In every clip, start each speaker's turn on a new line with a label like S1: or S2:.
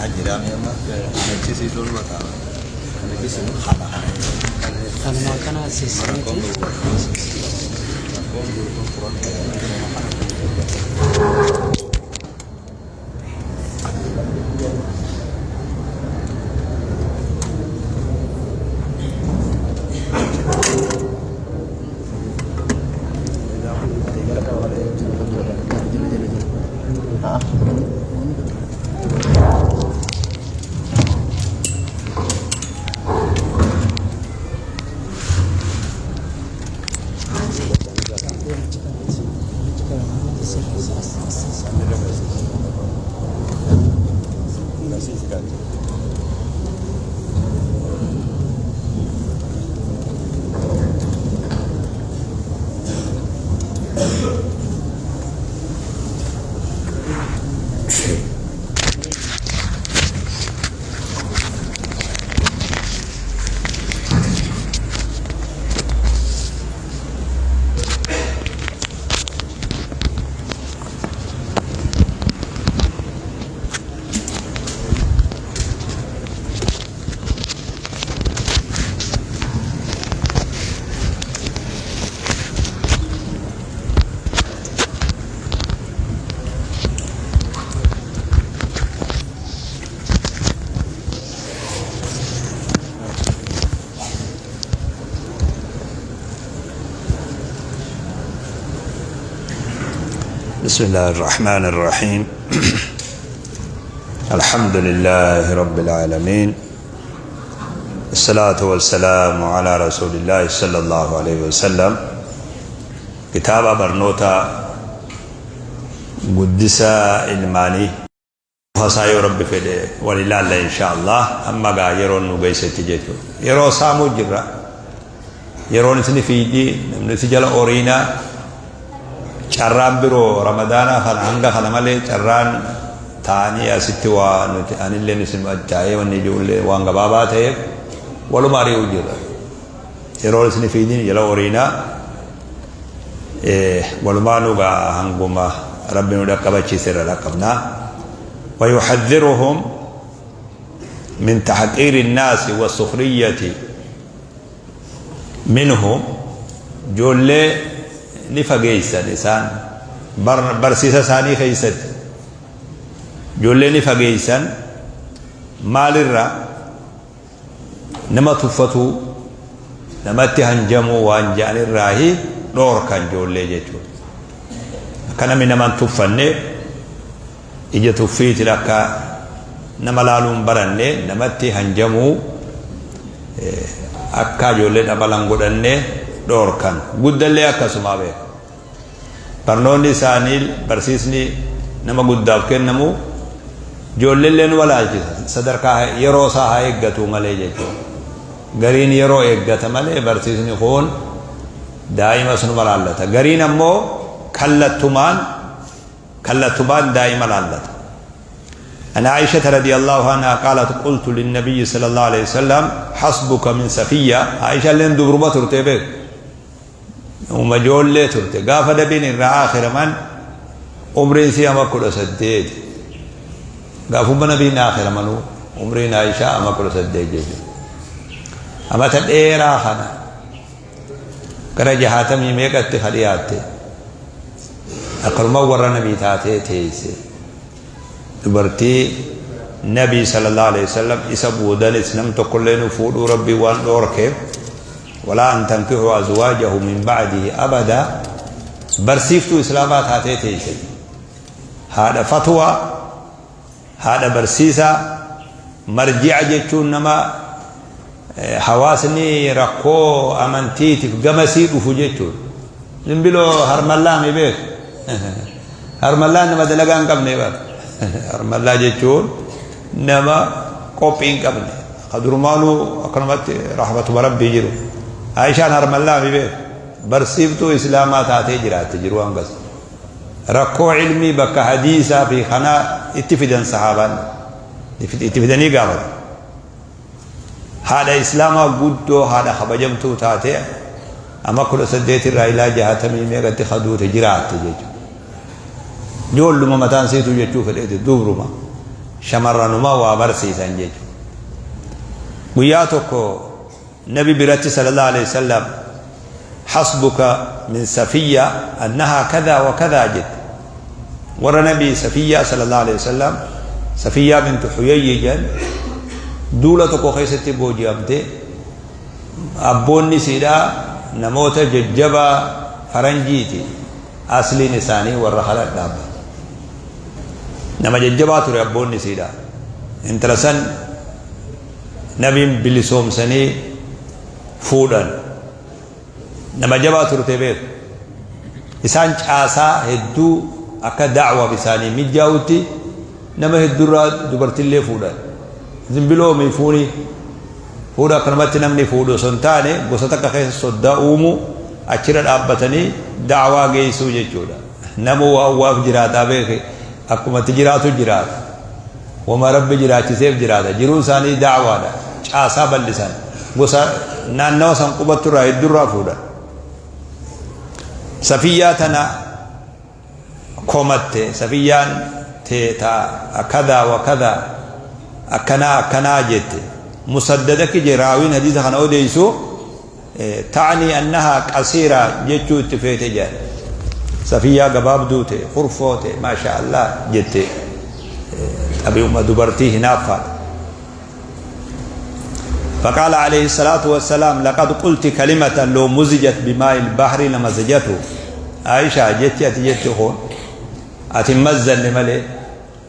S1: Kana jira amma agarsiisuun mataa. Kana kana.
S2: Kanuma kana sisseeti.
S1: بسم الله الرحمن الرحيم الحمد لله رب العالمين الصلاة والسلام على رسول الله صلى الله عليه وسلم كتاب برنوتا قدسة الماني فسايو رب في ولله الله إن شاء الله أما قا يرون نقيسة تجيتو يرو سامو جرا يرون سني في دي نسجل أورينا carraan biroo ramadaanaa kana hanga kana malee carraan ta'anii asitti waa nuti anillee isin taa'ee wanni ijoollee waan gabaabaa ta'eef waluma ari'uu jirra. Yeroo isin fiidin jala horiinaa walumaa nugaa hanguma rabbi nu dhaqqabachiise irra dhaqqabnaa. ويحذرهم من تحقير الناس والسخرية منهم joollee ni fageessan isaan barsiisa isaanii keessatti joollee ni fageessan maalirra nama tuffatuu namatti hanjamuu waan ja'anirraahi dhoorkan joollee jechuudha. Akka namni nama hin tuffanne ija tuffiitiin akka nama laaluun baranne namatti hanjamuu akka ijoolleen abalan godhanne dhoorkan guddallee akkasumaa beeku. Barnoonni isaanii barsiisni nama guddaaf kennamu ijoolleellee nu walaalchisa sadarkaa yeroo isaa haa eeggatu malee jechuudha. Gariin yeroo eeggata malee barsiisni kun daa'ima sunuma laallata. Gariin ammoo kallattumaan kallattumaan daa'ima laallata. عن عائشة رضي الله عنها قالت قلت للنبي صلى الله عليه وسلم حسبك من سفية عائشة لين دبرما ترتبك وما جول ترتي قاف دبين آخر من عمري سي أما كل سديد قافوا بنبين آخر من عمري عائشة أما كل سديد أما تدير آخنا كرجع هاتمي ميقت خلياتي أقل ما ورا نبي تاتي تيسي dubartii nabii sallallahu alaihi wasallam isa boodanis nam tokkollee nu fuudhuu rabbii waan dhoorkeef walaa an tankihu azwaajahu min ba'dihi abada barsiiftuu islaamaa taatee teesse haadha fatwaa haadha barsiisaa marji'a jechuun nama hawaasni rakkoo amantiitiif gamasii dhufu jechuudha. Zimbiloo harmallaa mi beeku harmallaan nama dalagaa hin qabne bara. Harmallaa jechuun nama qophii hin qabne ka durumaanuu akkanumatti rahmatuma rabbii jiru. Aayishaan harmallaa mi beeku barsiiftuu islaamaa taatee jiraatte jiru hangas. Rakkoo ilmii bakka hadiisaa fi kanaa itti fidan sahaabaan itti fidanii gaafatan. Haadha islaamaa guddoo haadha kabajamtuu taatee amma 18 irraa ilaa 60 meeqatti kaduute jiraatte jechuudha. Ijoolluma mataan siitu jechuu fedheeti dubruma. Shamarranuma waa barsiisan jechuudha. Guyyaa tokko nabi biratti sallallahu alaihi wasallam hasbuka min Safiyya annahaa kadhaa wa kadhaa jette. Warra nabi Safiyyaa sallallahu alaihi wasallam Safiyyaa bintu Huyayyi jedhan duula tokko keessatti booji'amte. Abboonni isiidhaa namoota jajjabaa faranjiiti. Asliin isaanii warra harar dhaabbata. Nama jajjabaa ture abboonni isiidha. Intala san nabiin bilisoomsanii fuudhan. Nama jabaa turte beeku. Isaan caasaa hedduu akka da'waaf isaanii mijaa'utti nama hedduurraa dubartillee fuudhan. Zimbiloomi fuuni fuudha akkanumatti namni fuudhu osoo hin taane gosa takka keessa soddaa uumuu achirra dhaabbatanii da'waa geessuu jechuudha. Namuu waan waaf jiraataa beeke akkumatti jiraatu jiraata. Wama Rabbi jiraachiseef jiraata. Jiruun isaanii da'waadha. Caasaa bal'isan. Gosa naannawa san qubatturraa hedduurraa fuudhan. Safiyyaa tana komatte. Safiyyaan tee ta kadaa wa kadaa akkanaa akkanaa jette. Musaddada kije raawiin hadiisa kana odeessu ta'anii annahaa qasiira jechuu itti feete jedhan. Safiyyaa gabaabduu ta'e, kurfoo ta'e, maasha Allah jette. Xabi'uma dubartii hinaaffaadha. فقال عليه الصلاة والسلام لقد قلت كلمة لو مزجت بماء البحر لمزجته. عائشة جت أتي جت خون أتي مزن لملي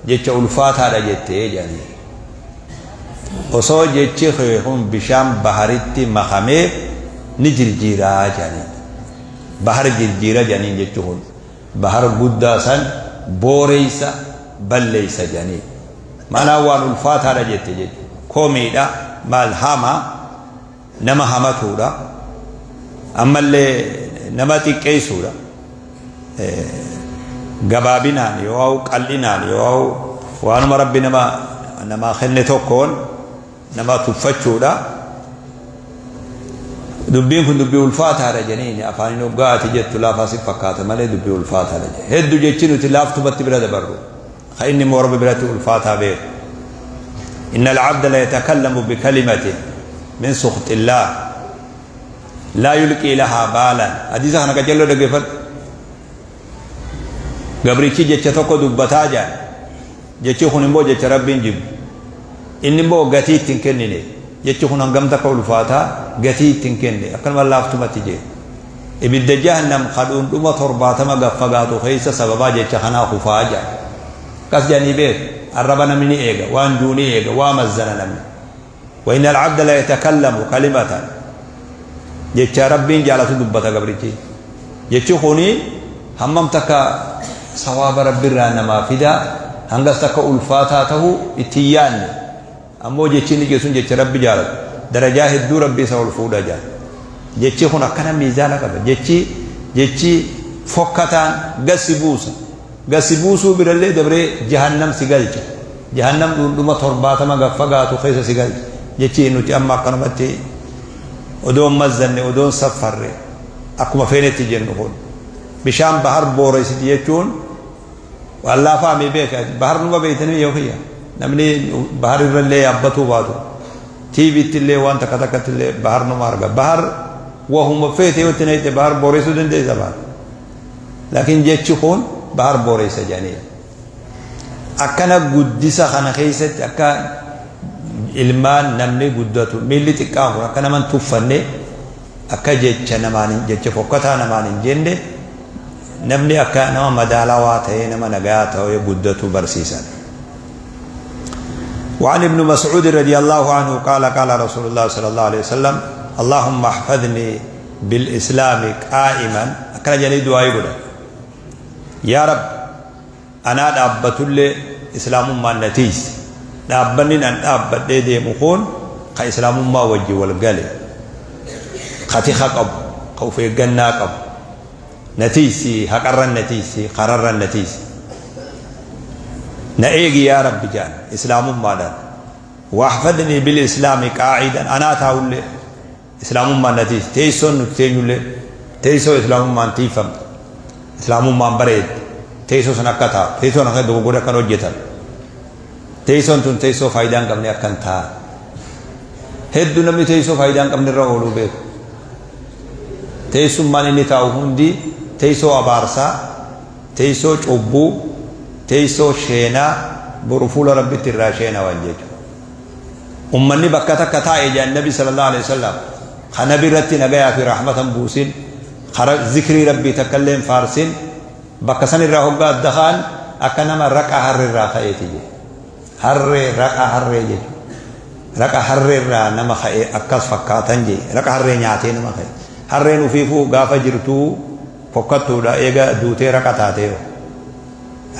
S1: جت ألفات هذا جت يعني osoo jechi kee kun bishaan baharitti makamee ni jirjiiraa jedhanii bahar jirjiira jedhaniin jechi kun bahar guddaa san booreeysa balleeysa jedhanii maanaa waan ulfaataadha jette jechuudha komiidha maal hama nama hamatuudha ammallee nama xiqqeessuudha gabaabinaan yoo qal'inaan yoo waanuma rabbi nama namaa kenne tokkoon nama tuffachuudha. Dubbiin kun dubbii ulfaataadha jedhaniin afaaniin hoggaa ati jettu laafaa si fakkaata malee dubbii ulfaataadha jedhe. Hedduu jechi nuti laaftumatti bira dabarru. Ka inni immoo rabbi biratti ulfaataa beeku. Inna al-abda la yatakallamu bikalimatin min sukhtillah laa yulqii lahaa baalan. Hadiisa kana qajeeloo dhaggeeffadhu. Gabrichi jecha tokko dubbataa jedhan. Jechi kun immoo jecha Rabbiin jibbu. Inni immoo gatii itti hin kennine. Jechi kun hangam takka ulfaataa gatii itti hin kenne. Akkanuma laaftumatti jee. Ibidda jahannam ka dhundhuma 70 gad fagaatu keessa sababaa jecha kanaa kufaa jedhan. Akkas jedhanii beeku. Arraba namni ni eega. Waan juu ni eega. Waa mazzana namni. Wa innal abda la yatakallamu kalimatan. Jecha Rabbiin jaalatu dubbata gabrichi. Jechi kuni hammam takka sawaaba Rabbirraa namaa fida, hangas takka ulfaataa tahu itti hin yaanne. Ammoo jechi inni jedhu sun jecha Rabbi jaalatu. Darajaa hedduu Rabbi isa ol fuudha jedha. Jechi kun akkana miizaana qaba. Jechi jechi fokkataan gad si buusa. Gad si buusuu birallee dabree jahannam si galcha. Jahannam dhundhuma 70 gad fagaatu keessa si galcha. Jechi nuti amma akkanumatti odoo hin mazzanne, odoo hin saffarre akkuma feenetti jennu kun. Bishaan bahar booreessiti jechuun waan laafaa mii beeka. Bahar numa beeytanii yoo kiyya. Namni bahar irrallee yaabbatuu baatu. TVtti illee waan takka takkatti illee bahar numa arga. Bahar wahuma feete yoo itti naqxe bahar booreessuu dandeessa bahar. Laakiin jechi kun bahar booreessa jedhanii. Akkana guddisa kana keessatti akka ilmaan namni guddatu miilli xiqqaan kun akka nama hin tuffanne akka jecha namaan jecha fokkataa namaan hin jenne namni akka nama madaalawaa ta'ee nama nagaa ta'ee guddatu barsiisan. وعن ابن مسعود رضي الله عنه قال قال رسول الله صلى الله عليه وسلم اللهم احفظني بالإسلام قائما أكلا جاني دعاء يقول يا رب Anaa dhaabbatullee islaamummaan na tiiysi. Dhaabbannin an dhaabbadhee deemu kun ka islaamummaa wajji wal gale, ka tika qabu, ka uf eeggannaa qabu. Na tiiysi, haqarran na tiiysi, kararran na tiiysi. Na eegi yaa Rabbi ja'an islaamummaadhaan. Wahfadnii bil islaami qaa'idan anaa taa'ullee. Islaamummaan na tiisi. Teessoon nuti teenyullee teessoo islaamummaan tiifamte. Islaamummaan bareedde. Teessoo san akka taa'u. Teessoo sana akka dogoggorri akkan hojjetan. Teessoon tun teessoo faayidaa hin qabne akkan ta'a. Hedduu namni teessoo faayidaa hin qabne irra ooluu beeku. Teessummaan inni taa'u hundi teessoo abaarsaa, teessoo cubbuu, teessoo sheenaa boru fuula Rabbitti irraa sheenawan jechuudha. Ummanni bakka takka taa'e jedhan Nabi sallallahu alaihi wasallam ka Nabi irratti nagayaa fi rahmata hin buusin, ka zikrii Rabbii takka illee hin faarsin, bakka san irraa hoggaa adda ka'an akka nama raqa harre irraa ka'eeti jedhe. Harree raqa harree jechuudha. Raqa harree irraa nama ka'e akkas fakkaatan jedhe. Raqa harree nyaatee nama ka'e. Harreen ufiifuu gaafa jirtuu fokkattuudha eega duutee raqa taatee.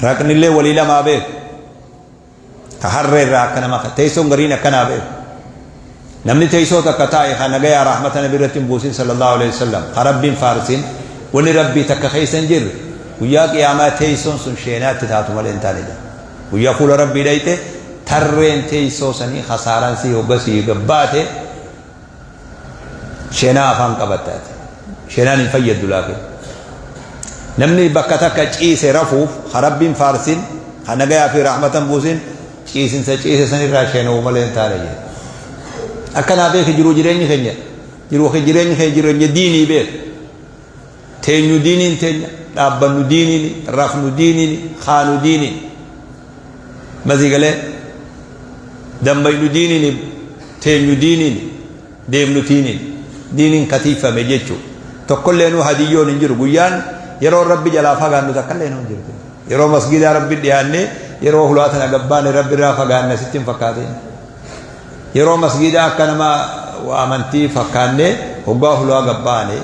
S1: Raqnillee walii lamaa beeku. Ka harree irraa akka nama teessoon gariin akkanaa beeku. Namni teessoo takka taa'e ka nagayaa rahmata nabi irratti hin buusin sallallahu alaihi wasallam ka Rabbiin faarsin wanni Rabbii takka keessa hin jirre guyyaa qiyaamaa teessoon sun sheenaatti taatu malee hin taane jedha. Guyyaa fuula Rabbii dhayxe tarreen teessoo sanii kasaaraan sii hogga sii gabbaate sheenaa afaan qabattaati. Sheenaan hin fayyaddu laakiin. Namni bakka takka ciise rafuuf ka Rabbiin faarsin ka nagayaa fi rahmata hin buusin ciisinsa ciise sanirraa sheena'uu malee hin taane jedhe. Akkanaa beeki jiruu jireenyi keenya jiruu jireenyi keenya jireenya diinii beeki. Teenyu diiniin teenya, dhaabbannu diiniini, rafnu diiniini, kaanu diiniini. Masii galee dammaynu diiniini, teenyu diiniini, deemnu diiniini. Diiniin katiifame jechuudha. Tokkollee nuu hadiyyoon hin jiru. Guyyaan yeroo Rabbi jalaa fagaannu takkallee nuu hin jirtu. Yeroo masgiidaa Rabbi dhiyaannee yeroo hulaa tana gabbaane Rabbi irraa fagaanne sitti hin fakkaatin. Yeroo masgiidaa akka nama amantii fakkaannee hoggaa hulaa gabbaane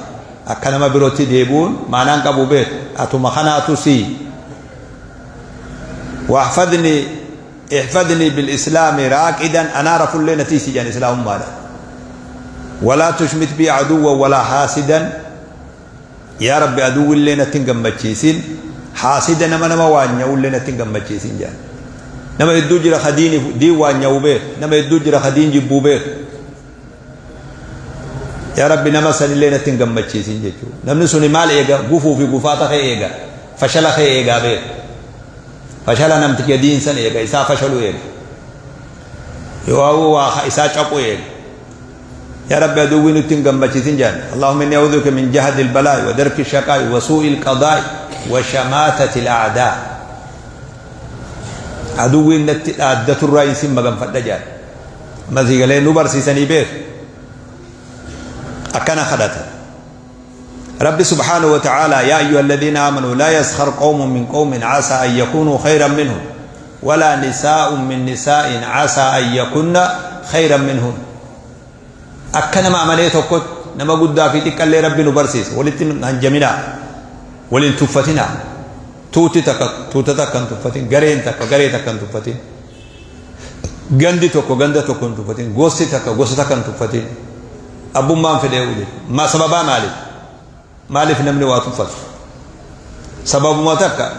S1: akka nama birootti deebi'uun maanaan qabu beeku. Atuma kanaatu sii. Wahfadni ihfadni bil islaami raaqidan anaa rafullee na tiisi jedhan islaamummaadha. Walaa tushmit bii aduwwa walaa haasidan. Yaa Rabbi aduwwillee natti hin gammachiisin, haasida nama nama waanya'ullee natti hin gammachiisin jedhan. Nama hedduu jira ka diin waanya'u beeku, nama hedduu jira ka diin jibbuu beeku. Yaa Rabbi nama sanillee natti hin gammachiisin jechuudha. Namni suni maal eega? Gufuu fi gufaata kee eega. Fashala kee eegaa beeku. Fashala namticha diin san eega, isaa fashalu eega. Yoo waa isaa caphu eega. Yaa Rabbi aduwwii nutti hin gammachiisin jedhan. Allahumma inni a'udhu bika min jahdi al-balaa'i wa darki shaqaa'i wa suu'i al-qadaa'i wa shamaatati al-a'daa. Aduwwiin natti dhaaddaturraa isin maganfadha jedhan. Masii galee nu barsiisanii beeku. Akkana kadhatan. Rabbi subhaanahu wa ta'ala yaa ayyuha alladhiina aamanuu laa yaskhar qawmun min qawmin asaa an yakunuu khayran minhum walaa nisaa'un min nisaa'in asaa an yakunna khayran minhun. Akka nama amanee tokkotti nama guddaa fi xiqqallee Rabbi nu barsiisa. Walitti hin hanjaminaa. Wal hin tuffatinaa. Tuuti takka tuuta takka hin tuffatin. Gareen takka garee takka hin tuffatin. Gandi tokko ganda tokko hin tuffatin. Gosti takka gosa takka hin tuffatin. Abbummaan fedhee jechuudha. Ma sababaa maaliif? Maaliif namni waa tuffata? Sababuma takka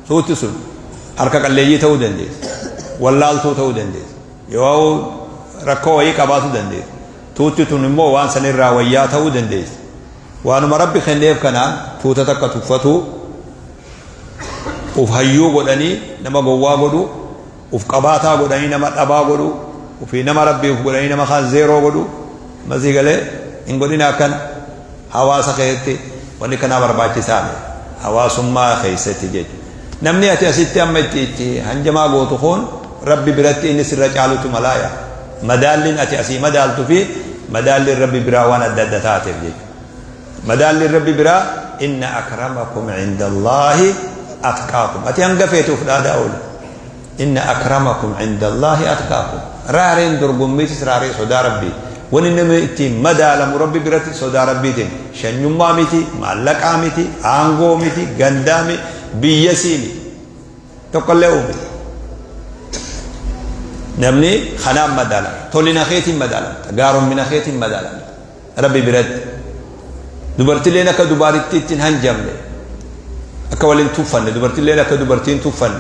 S1: tuuti sun harka qalleeyyii ta'uu dandeessi. Wallaaltuu ta'uu dandeessi. Yoo rakkoo wayii qabaatu dandeessi. Tuuti tun immoo waan sanirraa wayyaa ta'uu dandeessi. Waanuma Rabbi kenneef kanaan tuuta takka tuffatuu uf hayyuu godhanii nama gowwaa godhuu uf qabaataa godhanii nama dhabaa godhuu ufii nama Rabbii uf godhanii nama kaan zeeroo godhuu masii galee hin godhina akkana hawaasa keessatti wanni kanaa barbaachisaa miti hawaasummaa keessatti jechuudha. Namni ati asitti amma itti itti hanjamaa gootu kun Rabbi biratti inni sirra caalutu malaaya. Madaalliin ati asii madaaltu fi madaalliin Rabbi biraa waan adda adda taateef jechuudha. Madaalliin Rabbi biraa inna akramakum indallaahi atqaakum. Ati hanga feete uf dhaadaa ooli. Inna akramakum indallaahi atqaakum. Raareen dorgommiitis raaree sodaa Rabbii. Wani namni ittiin madaalamu Rabbi biratti sodaa Rabbiitiin. Shanyummaa miti, maallaqaa miti, aangoo miti, gandaa miti, biyyasii miti. Tokkollee uume. Namni kanaan madaalama. Tolina keetiin madaalamta. Gaarommina keetiin madaalamta. Rabbi biratti. Dubartilleen akka dubaarittiitti hin hanjamne. Akka waliin tuffanne. Dubartilleen akka dubartiin tuffanne.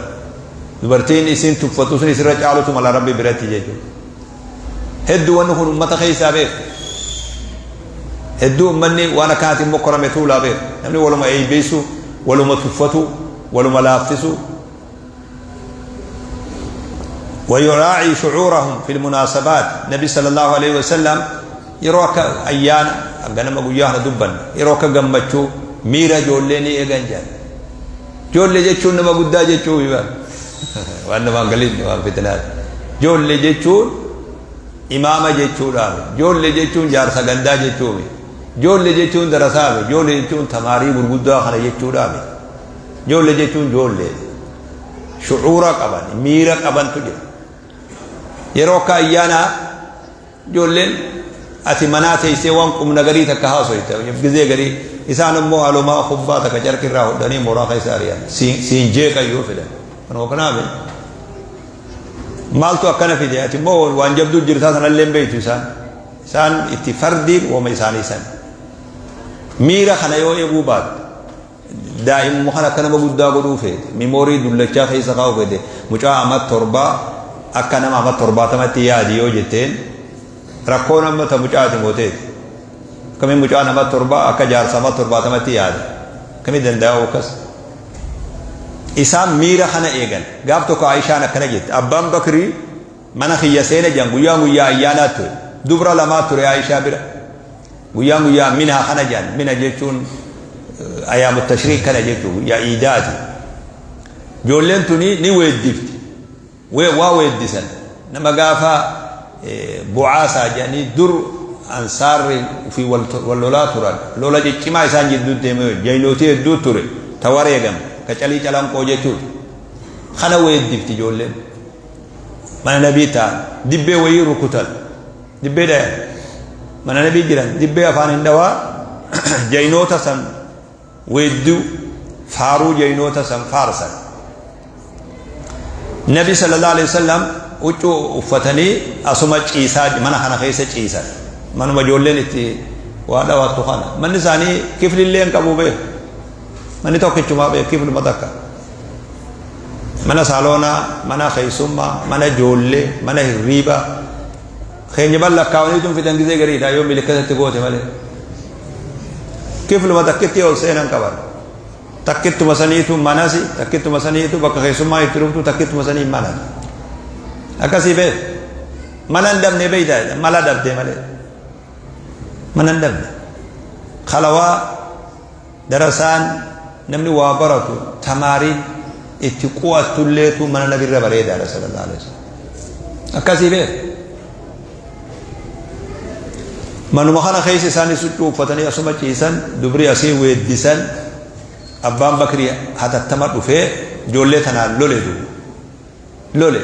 S1: Dubartiin isiin tuffatu sun isirra caalutu mala Rabbi biratti jechuudha. Hedduu wanni kun ummata keessaa beeku. Hedduu ummanni waan akkanaatiin mokkorame tuulaa beeku. Namni waluma eeybeessu, waluma tuffatu, waluma laaffisu. ويراعي شعورهم في المناسبات. نبي صلى الله عليه وسلم yeroo akka ayyaana ganama guyyaa kana dubbanne, yeroo akka gammachuu miira ijoollee ni eegan jedhan. Ijoollee jechuun nama guddaa jechuu waan namaan galin, waan fitinaati. Ijoollee jechuun imaama jechuudhaaf, ijoollee jechuun jaarsa gandaa jechuumi, ijoollee jechuun darasaami, ijoollee jechuun tamaarii gurguddaa kana jechuudhaaf. Ijoollee jechuun ijoollee shucuura qaban, miira qabantu jira. Yeroo akka ayyaanaa ijoolleen ati manaa teessee waan qubna garii takka haasoyte gizee garii, isaan immoo alumaa kubbaa takka carqirraa hodhanii mooraa keessa ari'an, siin jeeqan yoo fidan. Kanuma kanaaf maaltu akkana fide? Ati immoo waan jabduu jirtaa sanallee hin beektu. Isaan itti fardiin wooma isaanii san miira kana yoo eeguu baattu, daa'imuma kana akka nama guddaa godhuu feete, memory dullachaa keessa kaa'uu feete, mucaa amma 7 akka nama amma 70tti yaadi yoo jetteen, rakkoon amma ta mucaati mooteeti. Akkamiin mucaa nama 7 akka jaarsa amma 70tti yaada? Akkamii danda'u akkas? Isaan miira kana eegan. Gaaf tokko Aishaan akkana jette: abbaan Bakrii mana kiyya seene jedhan. Guyyaan guyyaa ayyaanaa ture, dubra lamaa ture Aishaa bira. Guyyaan guyyaa minaa kana jedhan. Mina jechuun أيام التشريق kana jechuun guyyaa iidaati. Ijoolleen tuni ni weeddifti, waa weeddisan. Nama gaafa bu'aasaa jedhanii dur ansaarri fi wal lolaa turan, lola ciccimaa isaan jidduu deeme, jaynootii hedduu ture ta wareegame ka calii calanqoo jechuudha. Kana weeddifti ijoolleen. Mana nabii ta'an dibbee wayii rukutan, dibbee dhayan. Mana nabii jiran dibbee afaan hin dhawaa, jaynoota san weedduu, faaruu jaynoota san faarsan. Nabi صلى الله عليه وسلم huccuu uffatanii asuma ciisaa, mana kana keessa ciisan. Manuma ijoolleen itti waa dhawattu kana. Manni isaanii kiflillee hin qabu beeku. Manni tokkichumaa beeku, kifluma takka. Mana saaloonaa, mana keessummaa, mana ijoollee, mana hirriibaa. Keenya ban lakkaawaniitu fitan gizee gariidha yoo milikkatatti goote malee. Kifluma takkitti ol seenan qaban. Takkittuma saniitu manasi, takkittuma saniitu bakka keessummaa itti dhuftu, takkittuma sanii mana. Akkasii beek. Mana hin dhabne beeyta, mala dhabde malee. Mana hin dhabne. Khalawaa darasaan namni waa baratu, tamaariin itti qu'attulleetu mana nabirra bareedaadha صلى الله عليه وسلم. Akkasii beek. Manuma kana keessa isaanis huccuu uffatanii asuma ciisan, dubri asii weeddisan. Abbaan Bakrii hatattama dhufee ijoollee tanaan lole duuba. Lole.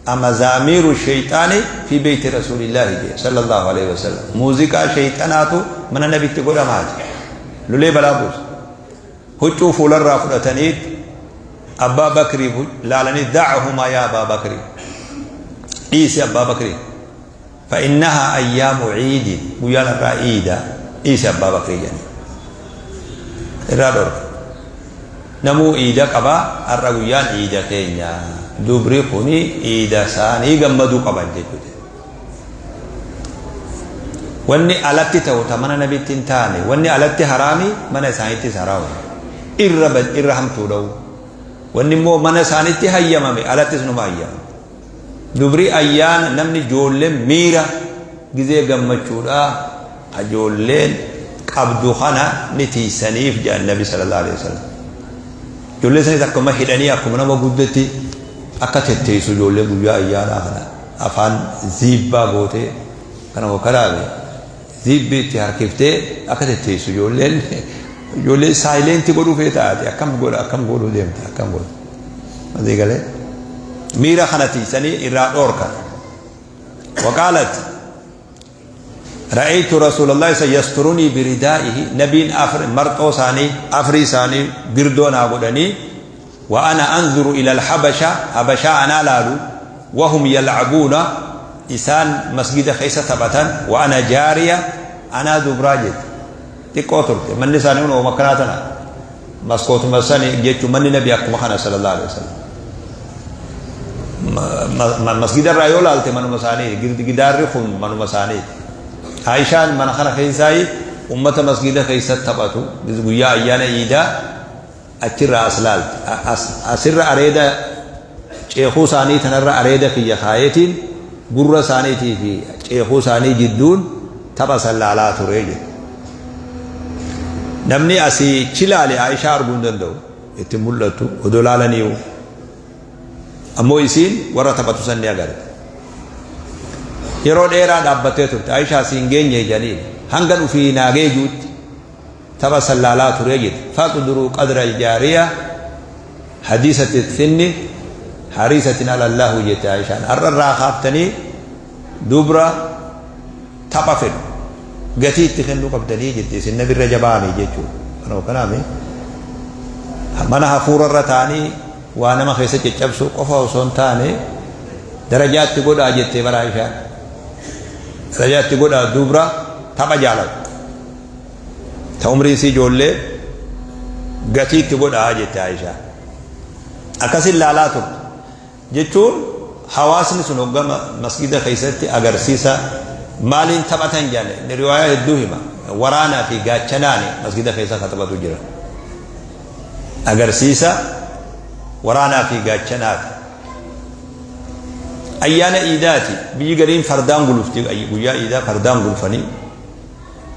S1: أمزامير الشيطان في بيت رسول الله jee صلى الله عليه وسلم. Muuziqaa shayxanaatu mana nabitti godhamaati. Lolee balaa buusa. Huccuu fuularraa fudhatanii abbaa Bakrii laalanii, دعهما يا أبا بكر, dhiisi abbaa Bakrii. فإنها أيام عيد, guyyaan irraa iida, dhiisi abbaa Bakrii jedhanii. Irraa dhorka. Namuu iida qabaa, har'a guyyaan iida keenya. Dubri kuni iida isaanii gammaduu qaban jechuudha. Wanni alatti ta'u ta mana nabitti hin taane, wanni alatti haraami mana isaaniittis haraama. Irra irra hamtuu dha'u. Wanni immoo mana isaanitti hayyamame alattis numa hayyamame. Dubri ayyaana namni ijoolleen miira gizee gammachuudhaa ijoolleen qabdu kana ni tiisaniif jedhan nabi صلى الله عليه وسلم. Ijoollee sanis akkuma hidhanii akkuma nama guddatti akka tetteessu, ijoollee guyyaa ayyaanaa kana afaan ziibbaa gootee kana karaabe ziibbii itti harkiftee akka tetteessu, ijoolleen silent godhuu fee taate. Akkam godha, akkam godhuu deemta, akkam godhu asii galee miira kana tiisanii irraa dhoorkan. وقالت: رأيت رسول الله يسترني بردائه, نبين أفر مرطو ساني أفري ساني قردونا قدني, وأنا أنظر إلى الحبشة, حبشة أنا لالو, وهم يلعبون, إسان مسجد خيسة تبتا, وأنا جارية, أنا دبراجت xiqqoo turte. Manni isaanii kun makkanaa tana maskootuma sani jechuun manni nabi akkuma kana صلى الله عليه وسلم. Masgida irraa yoo laalte manuma isaanii, gidaarri kun manuma isaaniiti. Aishaan mana kana keessaayi ummata masgida keessatti taphatu guyyaa ayyaana iidaa achirraa as laalte, asirra areeda. Ceekuu isaanii tanarra areeda kiyya kaayetiin gurra isaaniitii fi ceekuu isaanii jidduun tapha san laalaa ture jedhe. Namni asii chi laale Aishaa arguu hin danda'u. Itti mul'attu odoo laalaniiyu. Ammoo isiin warra taphatu san ni agarte. Yeroo dheeraa dhaabbattee turte. Aishaa siin geenye jedhaniin. Hangan ufii naa geejuutti tapha san laalaa ture jette. Faqduruu qadra aljaariya hadiisati sinni hariisatin alallahu jette Aishaan. Har'a irraa kaaftanii dubra tapha fedhu gatii itti kennuu qabdanii jette isin nabirra jabaami jechuudha. Kanuma kanaami mana hafuura irra taa'anii waa nama keessa caccabsuu qofa osoo hin taane darajaa itti godhaa jettee bara Aishaan. Darajaa itti godhaa dubra tapha jaalatu. Ta umriin isii ijoollee gatii itti godhaa jette Aishaan. Akkasin laalaa turte. Jechuun hawaasni sun hogga masgida keessatti agarsiisa maaliin taphatan jedhan inni riwaayaa hedduu hima. Waraanaa fi gaachanaani masgida keessa ka taphatu jira. Agarsiisa waraanaa fi gaachanaati. Ayyaana iidaati. Biyyi gariin fardaan gulufti. Guyyaa iidaa fardaan gulfanii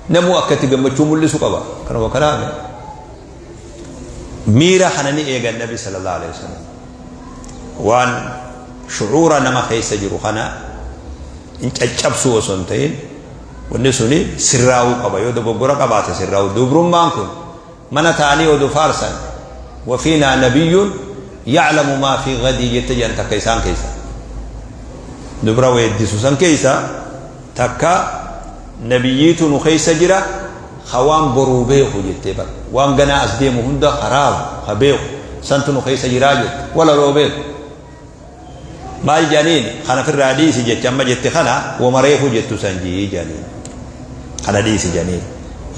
S1: namuu akka itti gammachuu mul'isu qaba. Kanuma kanaaf miira kana ni eegan Nabi sallallahu alaihi wasallam. Waan shucuura nama keessa jiru kana hin caccabsuu osoo hin ta'in wanni suni sirraa'uu qaba. Yoo dogoggora qabaate sirraa'uu. Dubrummaan kun mana ta'anii oduu faarsan wafiinaa nabiyyuun ya'lamu maa fi gadii jette jedhan takka isaan keessa. Dubra weeddisu san keessa takka nabiyyiitu nu keessa jira ka waan boruu beeku jettee bar waan ganaa as deemu hunda ka raagu ka beeku santu nu keessa jiraa jette walaloo beeku maal jedhaniin kana firraa dhiisi jecha amma jette kana wama reefu jettu san jii jedhaniin kana dhiisi jedhaniin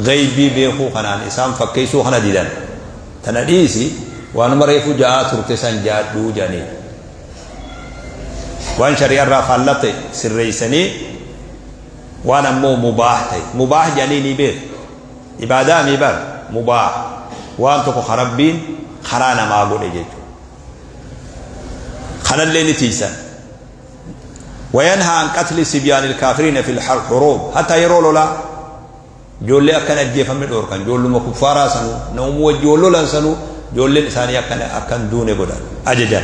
S1: gaybii beekuu kanaan isaan fakkeessuu kana didan tana dhiisi waanuma reefu ja'aa turte san jaadhuu jedhaniin waan shari'arraa faallaa ta'e sirreessanii waan ammoo mubaah ta'e mubaah jedhanii ni beeku ibaadaa mii bar mubaah waan tokko ka rabbiin karaa namaa godhe jechuudha kanallee ni tiisan wayanhaa an qatli sibyaanil kaafiriina fil huruub hatta yeroo lolaa Ijoollee akka hin ajjeefamne dhoorkan. Ijoolluma kuffaaraa sanuu, namuma wajji wal lolan sanuu ijoolleen isaanii akka akka hin duune godhan, ajajan.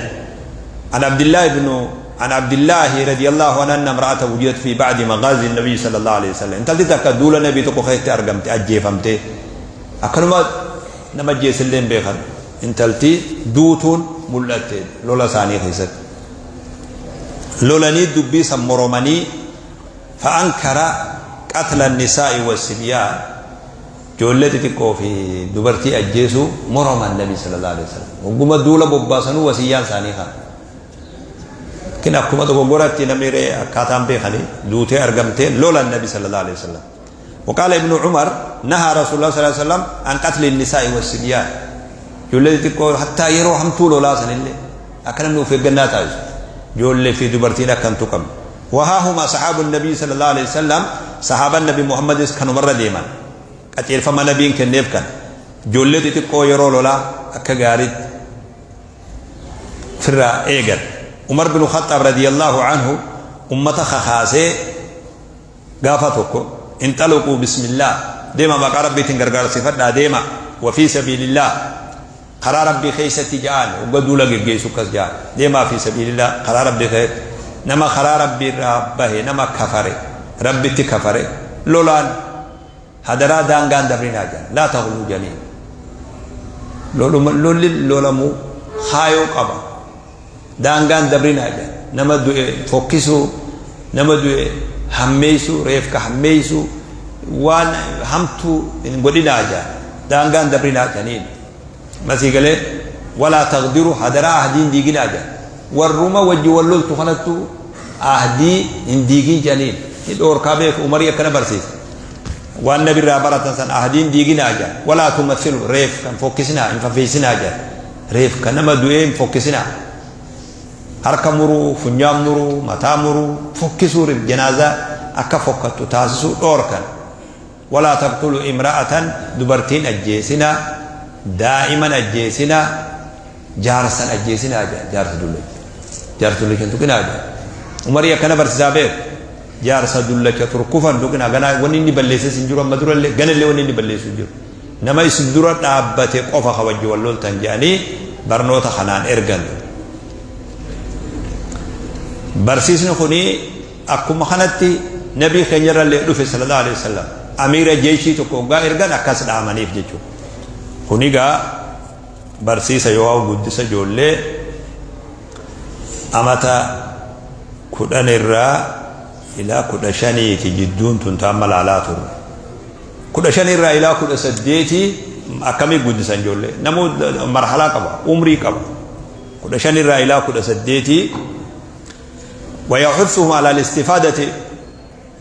S1: An Abdillaahi ibnu An Abdillaahi radiyallaahu anhu anna imra'atan wujidat fi ba'di maghaazi nabiyyi sallallahu alaihi wasallam. Intalti takka duula nabii tokko keessatti argamte ajjeefamtee. Akkanuma nama ajjeesellee hin beekan. Intalti duutuun mul'atte lola isaanii keessatti. Lolanii dubbii san moromanii Fa'ankara qatla nisaa'i wassibyaan ijoollee xixiqqoo fi dubartii ajjeesuu moroman nabi sallallahu alaihi wasallam. Hogguma duula bobbaasanuu wasiyyaan isaanii kana. Lakin akkuma dogoggoratti namni ree akkaataan beekanii duutee argamtee lolan nabi sallallahu alaihi wasallam. وقال ابن عمر نهى رسول الله صلى الله عليه وسلم عن قتل النساء والصبيان ijoollee xixiqqoo hattaa yeroo hamtuu lolaa sanillee akka namni of eeggannaa taasisu ijoollee fi dubartiin akka hin tuqamne Wahaa hum asxaabu nabii sallallahu alaihi wasallam sahaabaan nabi Muhammadis kanumarra deeman qajeelfama nabiin kenneef kana ijoollee xixiqqoo yeroo lolaa akka gaariitti ofirraa eegan. Umar bin Khaxxaab radiyallahu anhu ummata kakaasee gaafa tokko inxaluquu bismillah deema maqaa rabbiitiin gargaarsifadhaa deema wa fi sabiilillah Karaa Rabbii keessatti ja'aan hogga duula geggeessu akkas ja'an deemaa fi sabiilillah karaa Rabbii keessatti nama karaa Rabbii irraa bahe nama kafare Rabbitti kafare lolaan hadaraa daangaan dabrinaa ja'an laa taghluu janiin loluma lolli lolamu kaayoo qaba daangaan dabrinaa ja'an nama du'e fokkisuu nama du'e hammeessuu reefka hammeessuu waan hamtuu hin godhinaa ja'an daangaan dabrinaa ja'aniin Masii galee walaa taqdiru hadaraa ahdii hin diiginaa jedhan. Warruma wajji wal loltu kanattu ahdii hin diigin jedhaniin. Ni dhoorkaa beeku umarii akkana barsiisa. Waan nabirraa baratan san ahdii hin diiginaa jedhan. Walaa tumathilu reef kan fokkisinaa hin fafeessinaa jedhan. Reef kan nama du'ee hin fokkisinaa. Harka muruu, funyaan muruu, mataa muruu, fokkisuu janaazaa akka fokkattu taasisuu dhoorkan. Walaa taqtulu imra'atan dubartiin ajjeesinaa, daa'iman ajjeesinaa, jaarsan ajjeesinaa jedhan jaarsa dullacha. Jaarsa dullacha hin tuqinaa jedha. Umarii akkana barsiisaa beeku. Jaarsa dullacha turkufa hin tuqinaa. Ganaa wanni inni balleesses hin jiru amma durallee ganallee wanni inni balleessu hin jiru. Nama isin dura dhaabbate qofa ka wajji wal loltan jedhanii barnoota kanaan ergan. Barsiisni kuni akkuma kanatti nabii keenyarrallee dhufe sallallahu alaihi wasallam. Amiira jeeshii tokko hoggaa ergan akkas dhaamaniif jechuudha. Kuni gaa barsiisa yoo guddisa ijoollee amata 10 irraa ilaa 15ti jidduun tun ta amma laalaa turre. 15 irraa ilaa 18 akkamii guddisan ijoollee? Namuu marhalaa qaba, umrii qaba. 15 irraa ilaa 18 ويحثهم على الاستفادة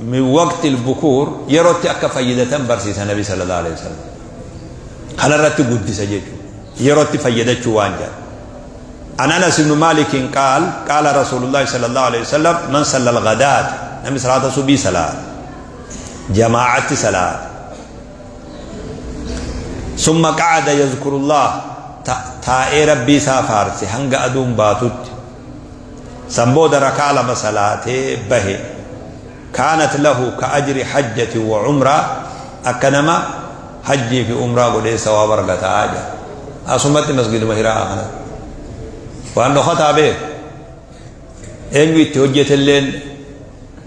S1: من وقت البكور yerootti akka fayyadatan barsiisa nabi sallallahu alaihi wasallam. Kanarratti guddisa jechuudha. Yerootti fayyadachuu waan jedhan. عن أنس بن مالك قال قال رسول الله صلى الله عليه وسلم من صلى الغداة نمي صلاة صبي صلاة جماعة صلاة ثم قعد يذكر الله taa'ee rabbii isaa faarse hanga aduun baatutti san booda rakaa lama salaatee bahe kaanat lahu ka ajri hajjati wa umraa akka nama hajjii fi umraa godhee sawaaba argataa jedha. Asumatti masgiduma hiraa kanatti waan dhokataa beeku eenyu itti hojjetelleen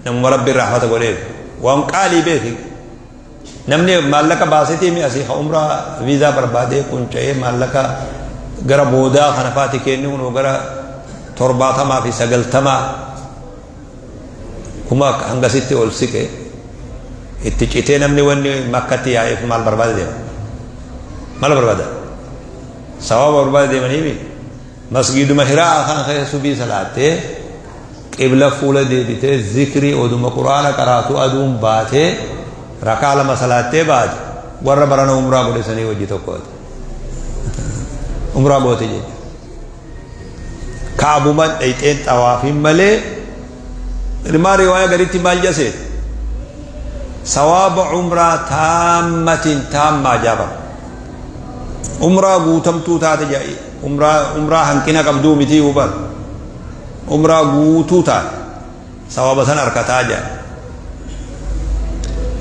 S1: namuma rabbiin rahmata godheef waan qaalii beeki. Namni maallaqa baasetii mi asii ka umraa viizaa barbaadee qunca'ee maallaqa gara boodaa kana faati kenni kunoo gara 70 fi 90 kuma hangasitti ol siqe itti citee namni wanni makkatti yaa'eef maal barbaade deema? Maal barbaada? Sababa barbaade deemanii masgiiduma hiraa kana keessa subii salaattee qibla fuula deebitee zikrii oduma quraana qaraatu aduun baatee rakaa lama salaattee baate warra barana umraa godhe sanii wajji tokko ati umraa goote jechuudha. Kaabuman dhayxeen xawaafin malee ilmaa riwaaya gaditti maal jase sawaaba umraa taammatiin taammaa jaaba umraa guutamtuu taate ja'i umraa umraa hanqina qabduu mitii hubar Umraa guutuu taate sawaaba san arkataa jedhan.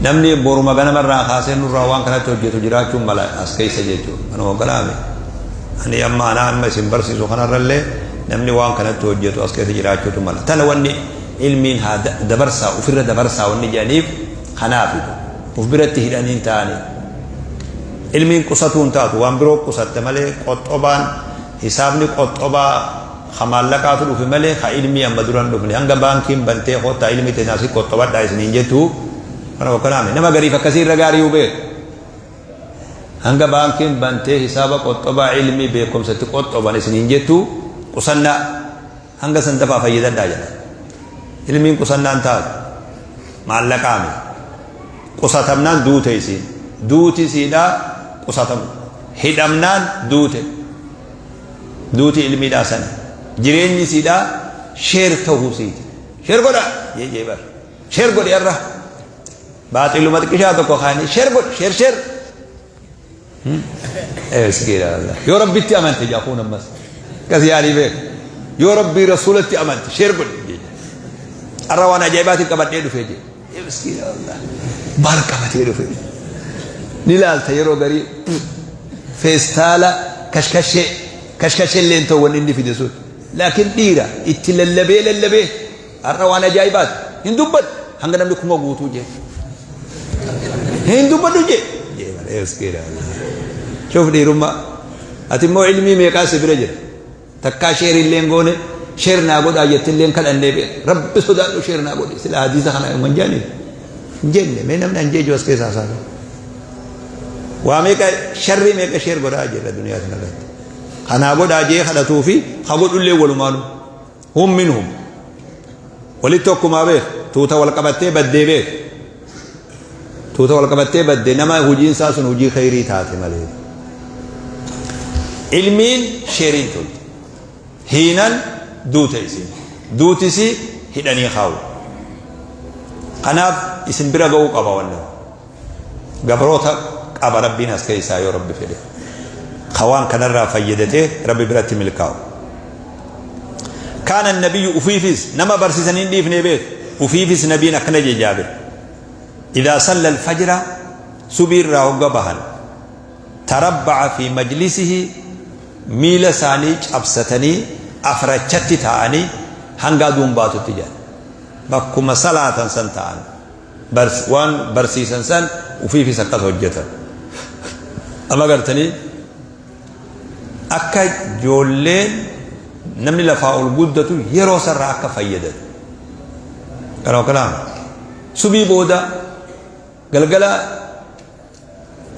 S1: Namni boruma ganama irraa kaasee nurraa waan kanatti hojjetu jiraachuun mala as keessa jechuudha. Kanuma galaame. Ani amma anaa amma isin barsiisu kanarrallee namni waan kanatti hojjetu as keessa jiraachuutu mala. Tana wanni ilmiin haa dabarsaa ofirra dabarsaa wanni jedhaniif kanaafi. Of biratti hidhanii hin taa'anii. Ilmiin qusatuu hin taatu waan biroo qusatte malee qoxxobaan hisaabni qoxxobaa Ka maallaqaatu dhufe malee ka ilmii amma dura hin dhufne. Hanga baankiin bantee koottaa ilmii teessan asii qoxxobadhaa isiniin jettu kana hokkanaame. Nama gariif akkasii irra gaarii beeku. Hanga baankiin bantee hisaaba qoxxobaa ilmii beekumsa itti qoxxoban isiniin jettu qusannaa hanga san dafaa fayyadadhaa jedha. Ilmiin qusannaan taatu maallaqaame. Qusatamnaan duute isiin. Duuti isiidhaa qusatamu. Hidhamnaan duute. Duuti ilmiidhaa sani. Jireenyi isiidhaa sheer tahuu isiiti. Sheer godha jee jee bar. Sheer godhi arra. Baaxiluma xiqqishaa tokko kaanii sheer godhi sheer sheer. Miskiina wallah. Yoo rabbitti amante jaa kuun ammas. Akkas yaalii beeka. Yoo rabbii rasuulatti amante sheer godhi jee. Arra waan ajaa'ibaatiin qabadhee dhufee jee. Miskiina wallah. Maal qabatee dhufe? Ni laalta yeroo garii feestaala kashkashee kashkashee illee hin ta'u wanni inni fide sun. Laakiin dhiira itti lallabee lallabee har'a waan ajaa'ibaati. Hin dubbadhu hanga namni kuma guutuu jee. Hin dubbadhu jee. Jee malee miskiina wallah. Shuuf dhiirummaa. Ati immoo ilmii meeqaa si bira jira. Takkaa sheer illee hin goone sheer naa godhaa jette illee hin kadhannee beek. Rabbi sodaadhu sheer naa godhi. Sila hadiisa kana hin jaaniif. Hin jenne mee namni hanjee jiru as keessaa isaa. Waa meeqa sharrii meeqa sheer godhaa jirra duniyaa kana irratti. Kanaa godhaa jee kadhatuu fi ka godhullee walumaanu. Hum minhum. Walitti tokkumaa beek. Tuuta wal qabattee baddee beek. Tuuta wal qabattee badde nama hojiin isaa sun hojii kheyrii taate malee. Ilmiin sheeriin tolti. Hiinan duute isiin. Duuti isii hidhanii kaa'u. Kanaaf isin bira ga'uu qaba wanni. Gabroota qaba rabbiin as keessaa yoo rabbi fedhe. Ka waan kanarraa fayyadatee rabbi biratti milkaa'u. Kaana nabiyyu ufiifis nama barsiisanii hin dhiifnee beeku. Ufiifis nabiin akkana jee Jaabir. Idaa salla alfajra subii irraa hogga bahan tarabba'a fi majlisihi miila isaanii cabsatanii afrachatti taa'anii hanga aduun baatutti jedhan. Bakkuma salaatan san taa'an. Waan barsiisan san ufiifis akkas hojjetan. Amma gartanii akka ijoolleen namni lafaa ol guddatu yeroo sarraa akka fayyadatu. Kanoo kanaaf subii booda galgala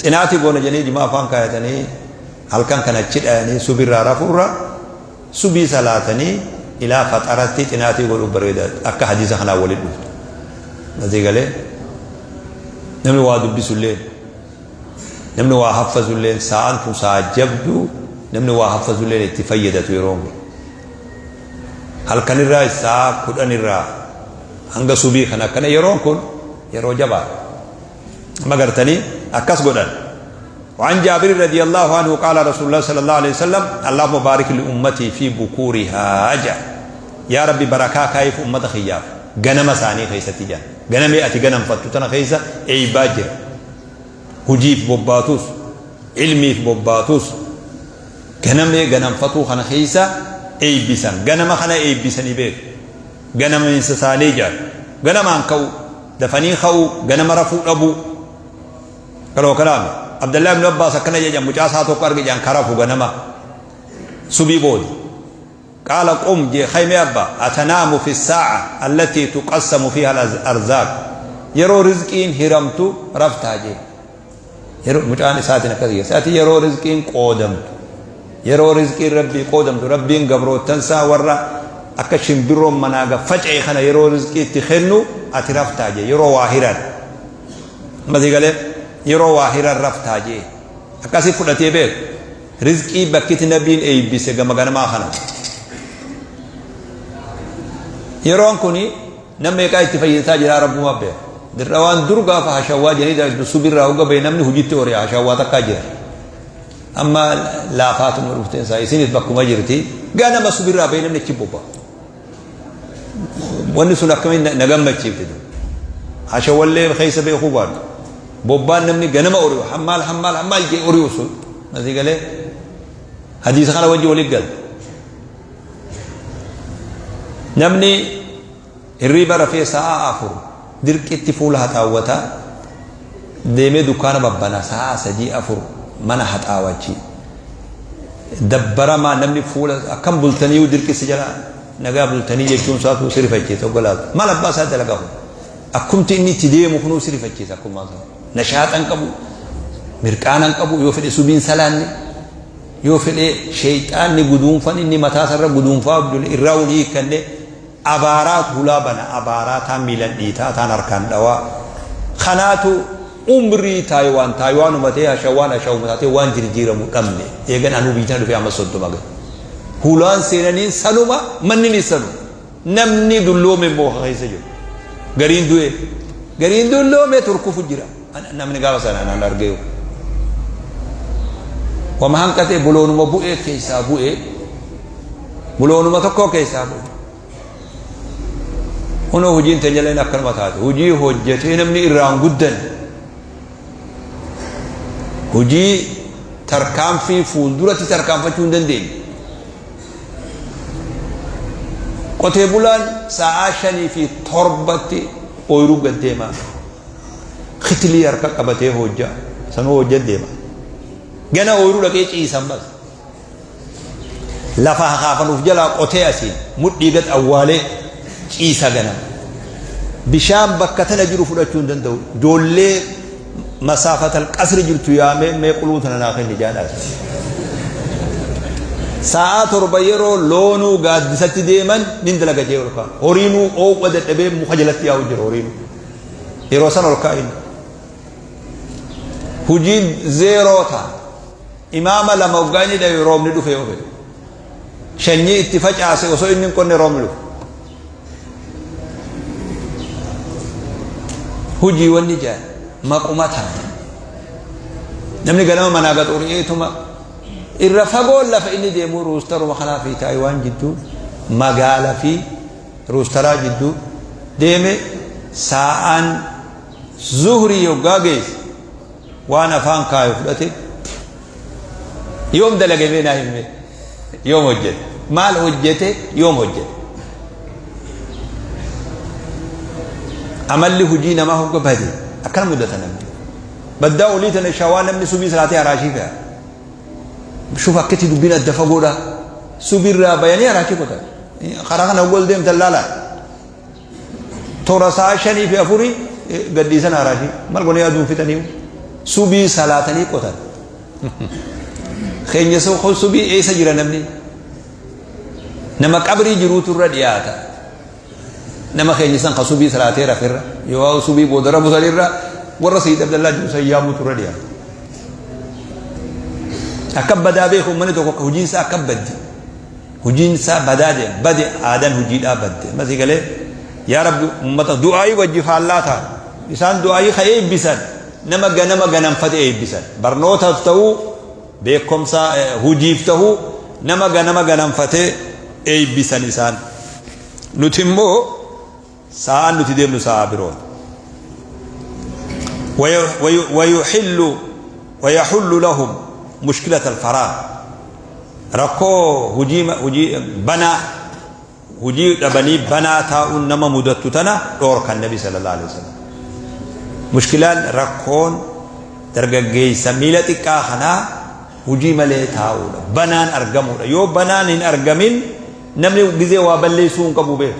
S1: xinaatii goona jedhanii jimaa afaan kaayatanii halkan kana achi dhayanii subirraa rafuurra subii salaatanii ilaa faxaratti xinaatii godhuu bareeda akka hadiisa kanaan walitti dhuftu. Asii galee namni waa dubbisullee namni waa haffazulleen sa'aan tun sa'a jabduu namni waa haffazulleen itti fayyadatu yeroon kun. Halkanirraa sa'a 10 irraa hanga subii kana akkana yeroon kun yeroo jabaadha. Amma gartanii akkas godhan. وعن جابر رضي الله عنه قال رسول الله صلى الله عليه وسلم: اللهم بارك لأمتي في بكورها. جا يا ربي بركة كيف أمة خياف غنم ساني خيستي جان غنم أتي غنم فتوتنا خيسة أي باجر hujiif bobbaatus ilmiif bobbaatus ganamee ganamfatuu kana keessa eebbisan. Ganama kana eebbisanii beeku. Ganamiinsa isaanii jaalu ganamaan ka'u, dafanii ka'u, ganama rafuu dhabuu. Kaloo kalaame Abdallah ibn Abbaas akkana jedhan: mucaa isaa tokko arge jedhan karafu ganama subii booda. قال: قم jee, خيمي أبا، أتنام في الساعة التي تقسم فيها الأرزاق؟ Yeroo rizqiin hiramtu raftaa jee. Yeroo mucaan isaatiin akkas jedhe, ati yeroo rizqiin qoodamtu, yeroo rizqiin rabbii qoodamtu, rabbiin gabroottansaa warra akka shimbirroon manaa faca'e kana yeroo rizqii itti kennu ati raftaa jee. Yeroo waa hiran masii galee yeroo waa hiran raftaa jee. Akkasii fudhatee beeku. Rizqii bakkiti nabiin eebbise gama ganamaa kana. Yeroon kuni nama meeqaa itti fayyadataa jira rabbuma beeka. Dirra waan dur gaafa hashawwaa jedhanii subirraa hogga bahe namni hojiitti hori'a hashawwaa takkaa jira. Amma laafaatuma dhufteen isaa isinis bakkuma jirti. Ganama subirraa bahe namni achi bobba'a. Wanni sun akkamiin na gammachiifte. Hashawwallee keessa beekuu baadhu. Bobbaan namni ganama ori'u hammaal hammaal hammaal jee ori'u sun. Asii galee hadiisa kana wajji walitti galte. Namni hirriiba rafee sa'a 4 dirqitti fuula haxaawwataa deemee dukkaana babbana sa'a 3 4 mana haxaawachi. Dabbaramaa namni fuula akkam bultanii dirqisi jala nagaa bultanii jechuun isaatu si rifachiisa oggolaatu. Maal abbaa isaa dalagaa kun? Akkumti inni itti deemu kunuu si rifachiisa akkuma isaa. Nashaaxan qabu, mirqaanan qabu, yoo fedhe subiin salaanne, yoo fedhe sheeyxaanni guduunfan inni mataa isarra guduunfaa irraa wal hiikkanne abaaraatu hulaa bana, abaaraa taan miilan dhiitaa taan harkaan dhawaa. Kanaatu umrii Taayiwaan Taayiwaanuma ta'ee hashawaan hashawuma taatee waan jirjiiramu dhabne. Eegan anuu biyya dhufee amma 30 gahe. Hulaan seenaniin sanuma, manni sanuma. Namni dulloome immoo keessa jiru. Gariin du'e. Gariin dulloome turkufu jira. Namni gaafa sana naan argee. Wama hanqatee buloonuma bu'ee keessaa bu'ee, buloonuma tokko keessaa bu'e. Kunoo hojiin teenyaleen akkanuma taate. Hojii hojjetee namni irraan guddan. Hojii tarkaanfii fuulduratti tarkaanfachuu hin dandeenye. Qotee bulaan sa'aa 5 fi 7tti ooyiruu gad deema. Kitilii harka qabatee hojja. Sanuu hojja deema. Gana ooyiruu dhaqee ciisan bas. Lafa hakaafanuuf jalaa qotee asiin mudhii gad awwaalee ciisa ganama. Bishaan bakka tana jiru fudhachuu hin danda'u. Ijoollee masaafatal qasri jirtu yaamee mee quluu tana naa kenni jaadhaas. Sa'aa 7 yeroo loonuu gaaddisatti deeman nin dalaga jee ol ka'a. Horiinuu oowwa dadhabee muka jalatti yaa'u jira horiinuu. Yeroo san ol ka'a inni. Hojiin zeeroo ta'a. Imaama lama waggaa inni dhabe roobni dhufe yoo fedhe. Shanyii itti facaase osoo inni hin qonne roobni dhufe. Hojii wanni jaan maquma taate. Namni ganama manaa gaxuri'eetuma irra fagoon lafa inni deemu ruustaruma kanaa fi Taayiwaan jidduu Magaala fi ruustaraa jidduu deeme. Saa'aan zuhrii yoggaa geesse waan afaan kaayu fudhate. Yoom dalage mee naa himme? Yoom hojjete? Maal hojjete? Yoom hojjete? Amalli hojii namaa hogga bade akkana mudata. Namni baddaa olii tana shawaa namni subii salaatee haraashii fe'a. Shuf akkatti dubbiin adda fagoodha. Subirraa bayanii haraashii qotan. Karaa kana hogga ol deemtan laalaa, toora sa'a 5 fi 4 gadhiisan haraashii. Maal godhanii aduun fixanii subii salaatanii qotan. Keenya subii eessa jira? Namni nama qabrii jiruutu irra dhiyaata. Nama keenya san ka subii salaatee rafirra yoo subii booda rafu sanirra warra Sayyid Abdallaa jiru san yaamuutu irra dhiyaata. Akka badaa beeku uummanni tokko akka hojiin isaa akka baddi. Hojiin isaa badaa deema. Bade, aadaan hojiidhaa badde. Masii galee yaa Rabbi uummata du'aayii wajji faallaa ta'an. Isaan du'aayii ka eebbisan nama ganama ganamfate eebbisan. Barnootaaf ta'uu, beekumsa hojiif ta'uu, nama ganama ganamfate eebbisan isaan. Nuti immoo sa'aan nuti deemnu sa'a birooti. ويحل لهم مشكلة الفراغ. Rakkoo hujii banaa, hujii dhabanii banaa taa'uun nama mudattu tana dhoorkan Nabi صلى الله عليه وسلم. Mushkilaan rakkoon dargaggeessa miila xiqqaa kanaa hujii malee taa'uudha, banaan argamuudha. Yoo banaan hin argamin namni gizee waa balleessuu hin qabu beeku.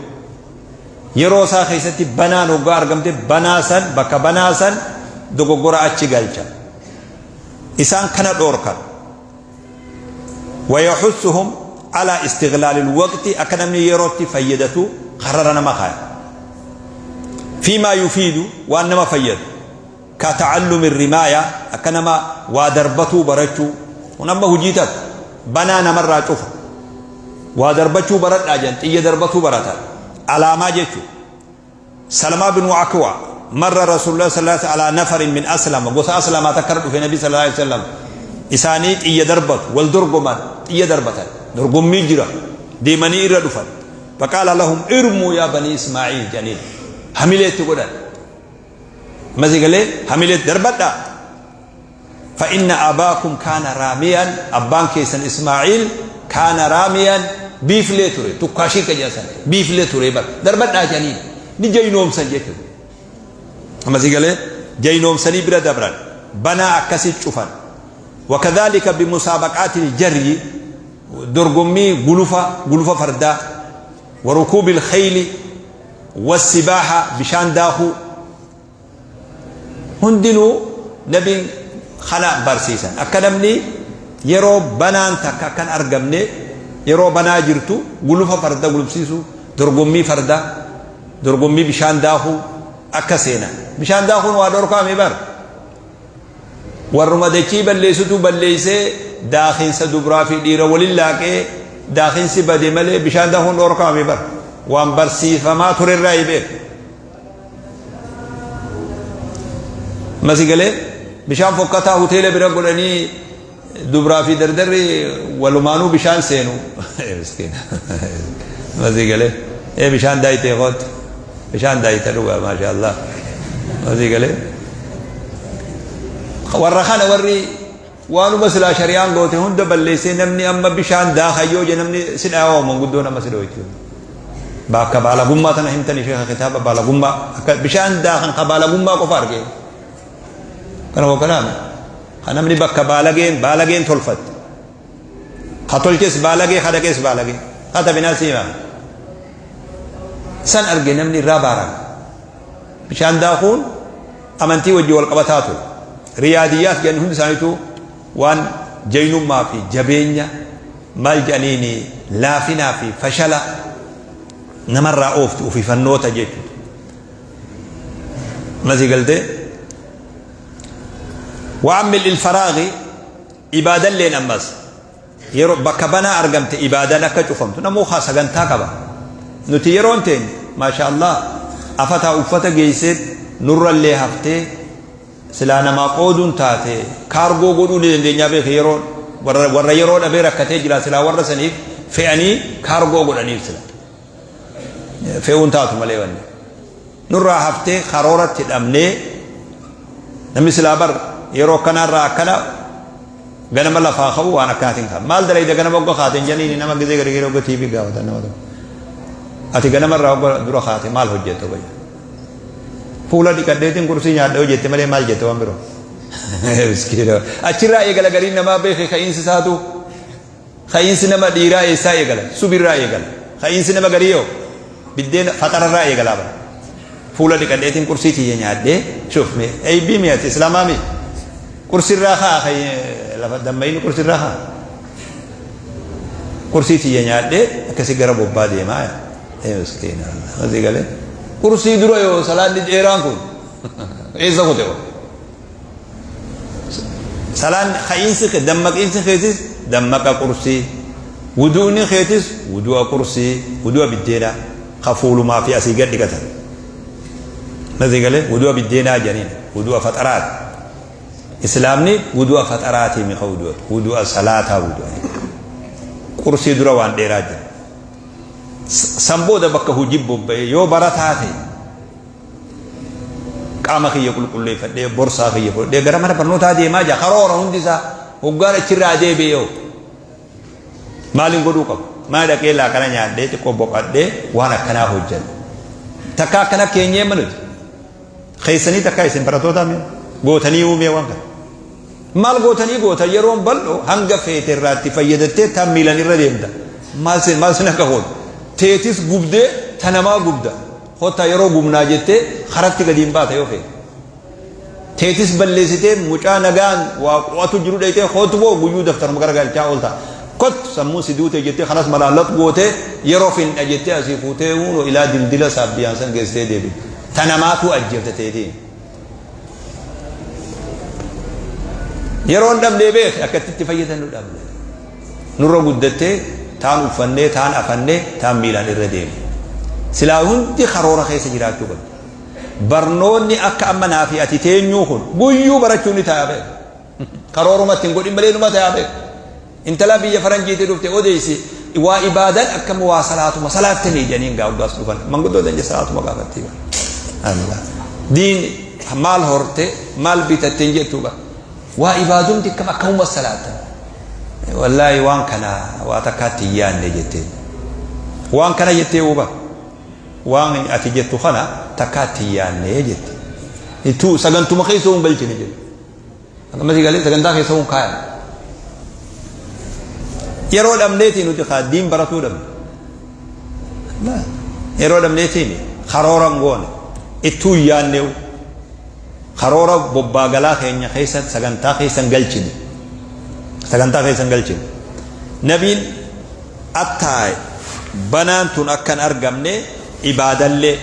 S1: Yeroo isaa keessatti banaan hoggaa argamte, banaa san, bakka banaa san dogoggora achi galcha. Isaan kana dhoorkan. ويحثهم على استغلال الوقت. Akka namni yerootti fayyadatu karara nama kaaya فيما يفيد, waan nama fayyadu, كتعلم الرماية, akka nama waa darbatuu barachuu. Kun amma hujii takka banaa namarraa cufa. Waa darbachuu baradhaa jan, xiyya darbatuu baratan alaamaa jechuu. سلمة بن أكوع مر رسول الله صلى الله عليه وسلم على نفر من أسلم. Gosa أسلم takka dhufe Nabi صلى الله عليه وسلم. Isaanii xiyya darbatu, wal dorgoman, xiyya darbatan, dorgommii jira, deemanii irra dhufan. فقال لهم ارموا يا بني إسماعيل janiin. Hamileetti godhan masi galee hamileetti darbadhaa. فإن أباكم كان راميا. Abbaan keessan إسماعيل كان راميا, biiflee ture, tukkaashii qajeelsan biiflee ture bar, darbadhaa janiin. Ni jaynoomsan jechuudha. Ammasii galee jaynoomsanii bira dabran, banaa akkasii cufan. وكذلك بمسابقات الجري, dorgommii gulufa, gulufa fardaa, وركوب الخيل والسباحة, bishaan daakuu hundinuu nabiin kana barsiisan. Akka namni yeroo banaan takka akkan argamne, yeroo banaa jirtu gulufa farda gulufsiisu, dorgommii farda, dorgommii bishaan daakuu akka seenan. Bishaan daakuun waa dhorkaame bar. Warruma dachii balleessutu balleessee daakinsa dubraa fi dhiira walin laaqee daakinsi bade malee bishaan daakuun dhorkaame bar. Waan barsiifamaa turerraa beeku. Masi galee bishaan fokkataa hoteela bira godhanii dubraa fi dardarri walumaanuu bishaan seenu. Miskiina. Masi galee ee bishaan daayitee koot, bishaan daayita dhugaa, maasha Allah. Masi galee warra kana warri waanuma silaa shari'aan goote hunda balleessee namni amma bishaan daakayyoo je namni si dhaawaa manguddoo nama si dhooytu. Bakka baalagummaa tana himtanii sheeka kitaaba baalagummaa akka bishaan daakan ka baalagummaa qofa argee kana hooganaame ka namni bakka baalageen baalageen tolfatte, ka tolches baalagee, ka dhaqees baalagee hata binaa siima san arge namni irraa baarama. Bishaan daakuun amantii wajji wal qabataa ture. Riyaadiyyaat jedhan hundi isaaniitu waan jaynummaa fi jabeenya, maal jedhaniini, laafinaa fi fashala namarraa oofti ufifannoota jechuudha. Masii galtee وعن ملء الفراغ ibaadalleen ammas yeroo bakka banaa argamte ibaadaan akka cufamtu namuu haa sagantaa qaba. Nuti yeroon teenya maasha Allah afataa uffata geessee nurrallee haftee silaa namaa qooduun taate kaargoo godhuu ni dandeenyaa beeka. Yeroo warra yeroo dhabee rakkatee jira silaa warra saniif fe'anii kaargoo godhaniif sila. Fe'uun taatu malee wanni. Nurraa haftee karooratti dhabnee namni silaa bar yeroo akkanaarraa akkana ganama lafaa ka'u waan akkanaatiin ka'a. Maal dalayda ganama hogga kaateen janiini nama gizee gari gari hogga TV gaafatan nama tokko. Ati ganama irraa hogga dura kaate maal hojjetta hogga jedhu. Fuula dhiqadheetiin kursii nyaadha hojjette malee maal jette waan biroo. Miskiina. Achirraa eegala gariin namaa beeke ka'iinsi isaatu. Ka'iinsi nama dhiiraa eessaa eegala? Subirraa eegala. Ka'iinsi nama garii hoo? Biddeena faxararraa eegalaa bara. Fuula dhiqadheetiin qursii tiyya nyaadhee shuf mee eeybii mi ati islaamaa mi? Qursirraa ka'a kan lafa dammayini qursirraa ka'a. Qursii tiyya nyaadhee akkasii gara bobbaa deemaa yaa. Ee miskiina. Asii galee. Qursii dura yoo salaanni dheeraan kun eessa kute hoo? Salaan ka'iinsi kee dammaqiinsi keetis dammaqa qursii wudu'ni keetis wudu'a qursii wudu'a biddeenaa ka fuulumaa fi asii gad dhiqatan nasii galee wudu'a biddeenaa jedhaniin wudu'a faxaraati islaamni wudu'a faxaraatii mi ka wudu'atu wudu'a salaataa wudu'a qursii dura waan dheeraa jira san booda bakka hojii bobba'ee yoo barataa ta'e Qaama kiyya qulqulleeffadhee borsaa kiyya fudhadhee gara mana barnootaa deemaa jira. Karoora hundi isaa hoggaan achirraa deebi'e yoo maaliin godhuu qabu? Mana dhaqee laaqana nyaadhee xiqqoo boqadhee waan akkanaa hojjedha. Takka akkana keenyee manuti. Keessanii takka isin baratootaa mee gootanii uumee waan kana. Maal gootanii goota yeroon bal'oo hanga feete irraa itti fayyadattee tan miilan irra deemta. Maal sin maal sin akka gootu? Teetis gubdee ta namaa gubda. Kottaa yeroo gubnaa jettee karatti gadi hin baata yoo feete. Teetis balleessitee mucaa nagaan waa qo'atu jiru dhayxee kootu boo guyyuu daftaruma garagalchaa oolta. Kottu sammuun si duute jettee kanas malaallat gootee yeroo finna jettee asii fuutee huunoo ilaa dildila saabbiyaan san geessitee deebite. Ta namaatu ajjeefte teetiin. Yeroon dhabnee beek akkatti itti fayyadamnu dhabne. Nurra guddattee taan uffannee taan afannee taan miilaan irra deemne. Silaa hundi karoora keessa jiraachuu qabdi. Barnoonni akka amma naa fi ati teenyuu kun guyyuu barachuu ni ta'a beek. Karooruma ittiin godhin malee numa ta'a beek. Intala biyya faranjiitii dhufte odeessi waa ibaadan akkam waa salaatuma salaattanii jedhaniin gaa hoggaas dhufan manguddoota je salaatuma gaafattii bara. Allah. Diin maal horte maal bitatte hin jettu bara. Waa ibaadumti akkam akkamuma salaattan. Wallaahi waan kana waa takkaatti hin yaadne jetteen. Waan kana jettee huba. Waan ati jettu kana takkaatti hin yaadne jette. Itu sagantuma keessa hin galchine jette. Akkasii galee sagantaa keessa hin kaayan. Yeroo dhabneetii nuti kaa diin baratuu dhabne. Yeroo dhabneetiin karoora hin goone ittuu hin yaadneewu. Karoora bobbaa galaa keenya keessa sagantaa keessa hin galchine. Sagantaa keessa hin galchine. Nabiin attaa banaan tun akka hin argamne ibaadallee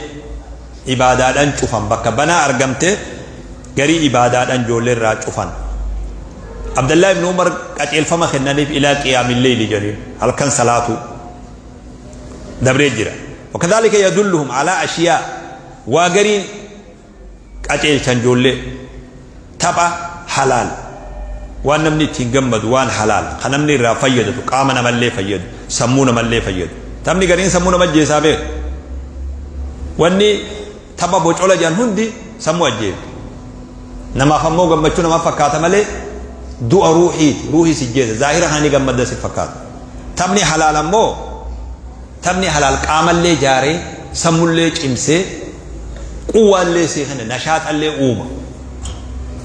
S1: ibaadaadhaan cufan bakka banaa argamte garii ibaadaadhaan ijoollee irraa cufan. Abdallaa ibn Umar qajeelfama kennaniif ilaa qiyaamil leyli jedhaniin halkan salaatuu dabree jira. Wakadhalika yadulluhum alaa ashiyaa waa gariin qaceelchan ijoollee tapha halaal waan namni ittiin gammadu waan halaal kan namni irraa fayyadatu qaama namallee fayyadu sammuu namallee fayyadu taphni gariin sammuu nama ajjeesaa beeku wanni tapha bocola jedhan hundi sammuu ajjeefti namaaf ammoo gammachuu namaaf fakkaata malee du'a ruuhiiti ruuhii si jeesa zaahira kana ni gammadda si fakkaata taphni halaal ammoo Taphni halaal qaamallee jaaree, sammullee cimsee, quwwaallee sii kenna, nashaaxallee uuma.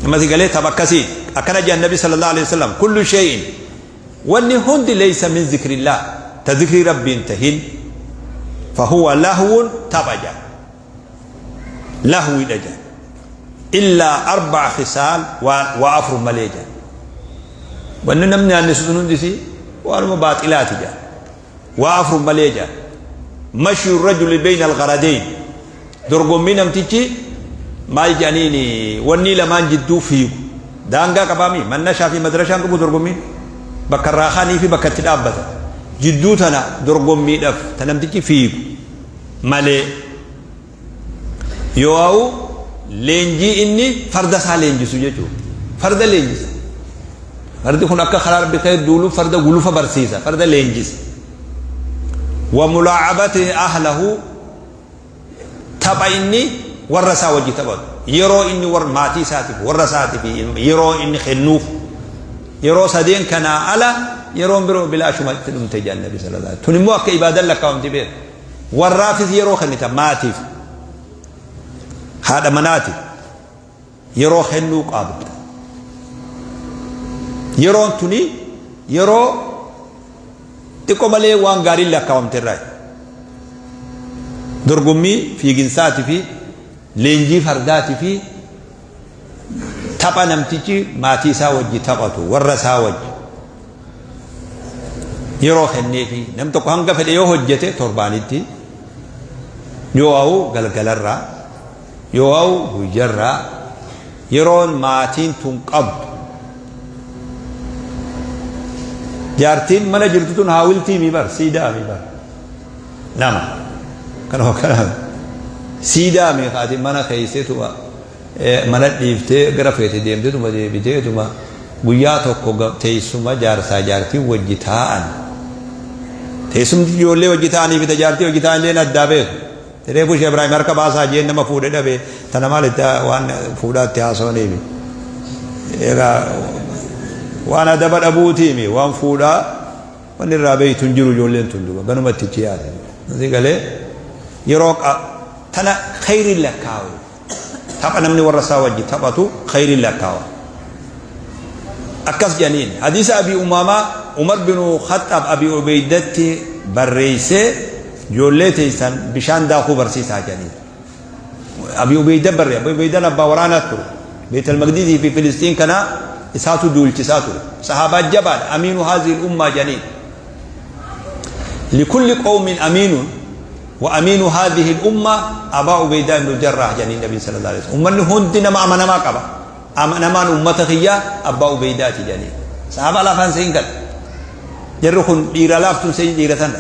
S1: Amma si galee tapha akkasiiti. Akkana jedhan Nabi sallallahu alaihi wasallam kullu shay'in wanni hundi laysa min zikrillah ta zikrii Rabbiin tahin fahuwa lahwun tapha jedhan. Lahwiidha jedhan. Illaa arba'a khisaal waa afur malee jedhan. Wanni namni naannessu sun hundisi waanuma baaxilaati jedhan. Waa afur malee jedhan. Mashyu rajuli bayna al-gharadayn. Dorgommii namtichi maal jedhaniin wannii lamaan jidduu fiigu. Daangaa qabaami mannashaa fi madrashaan qabu dorgommiin. Bakka irraa ka'anii fi bakka itti dhaabbatan. Jidduu tana dorgommiidhaaf ta namtichi fiigu malee. Yoo'aa'u leenjii inni farda isaa leenjisu jechuudha. Farda leenjisa. Fardi kun akka karaa rabbi kee duuluuf farda gulufa barsiisa. Farda leenjisa. Wa mulaacabati ahlahu, tapha inni warra isaa wajji taphatu, yeroo inni warra maatii isaatiif, warra isaatiif yeroo inni kennuuf, yeroo sadeen kanaa ala yeroon biroo bilaashuma itti dhumte jedhan Nabi sallallahu alaihi wasallam. Tun immoo akka ibaadan lakkaawamti beeku. Warraafis yeroo kennita, maatiif, haadha manaatiif yeroo kennuu qabda. Yeroon tuni yeroo xiqqoo malee waan gaariin lakkaawamte irraa. Dorgommii fiiginsaatii fi leenjii fardaatii fi tapha namtichi maatii isaa wajji taphatu, warra isaa wajji yeroo kenneefi, nam tokko hanga fedhe yoo hojjete, torbaanitti yoo ha'u galgalarraa yoo ha'u guyyarraa, yeroon maatiin tun qabdu, jaartiin mana jirtu tun haawiltii mi bar siidaa mi bar nama kanuma kana siidaa mi ati mana keesseetuma mana dhiiftee gara feete deemteetuma deebiteetuma guyyaa tokko teessuma jaarsaa jaartiin wajji taa'an, teessumti ijoollee wajji taa'anii fi jaartii wajji taa'an illee addaa beeku. Reefu Sheekh Ibraahim harka baasaa jeen, nama fuudhe dhabe tana maalitti waan fuudhaatti haasawaniifi. Egaa waan adaba dhabuutiimi, waan fuudhaa wanni irraa beeytu hin jiru. Ijoolleen tun duba ganumatti ichi yaate. Si galee yeroo tana khayriin lakkaawu, tapha namni warra isaa wajji taphatu khayriin lakkaawa. Akkas jedhaniin hadiisa Abi Umaamaa, Umar binu Khaxaab Abi Ubeydatti barreessee, ijoollee teessan bishaan daakuu barsiisaa jedhaniin. Abi Ubeyda barre, Abi Ubeydaan abbaa waraanaa ture. Beet al-Maqdisii fi Filistiin kana isaatu duulchisaa ture. Sahaabaa jabaadha. Amiinu haazil ummaa jedhaniin. Likulli qawmin amiinun wa amiinu haadhihi al-umma Abaa Ubeydaa ibn Jarraah jedhaniin Nabiin sallallahu alaihi wasallam. Ummanni hundi nama amanamaa qaba. Amanamaan ummata kiyyaa Abbaa Ubeydaati jedhaniin. Sahaabaa lafaan seen gala. Jarri kun dhiira laaftuun seen dhiira tana.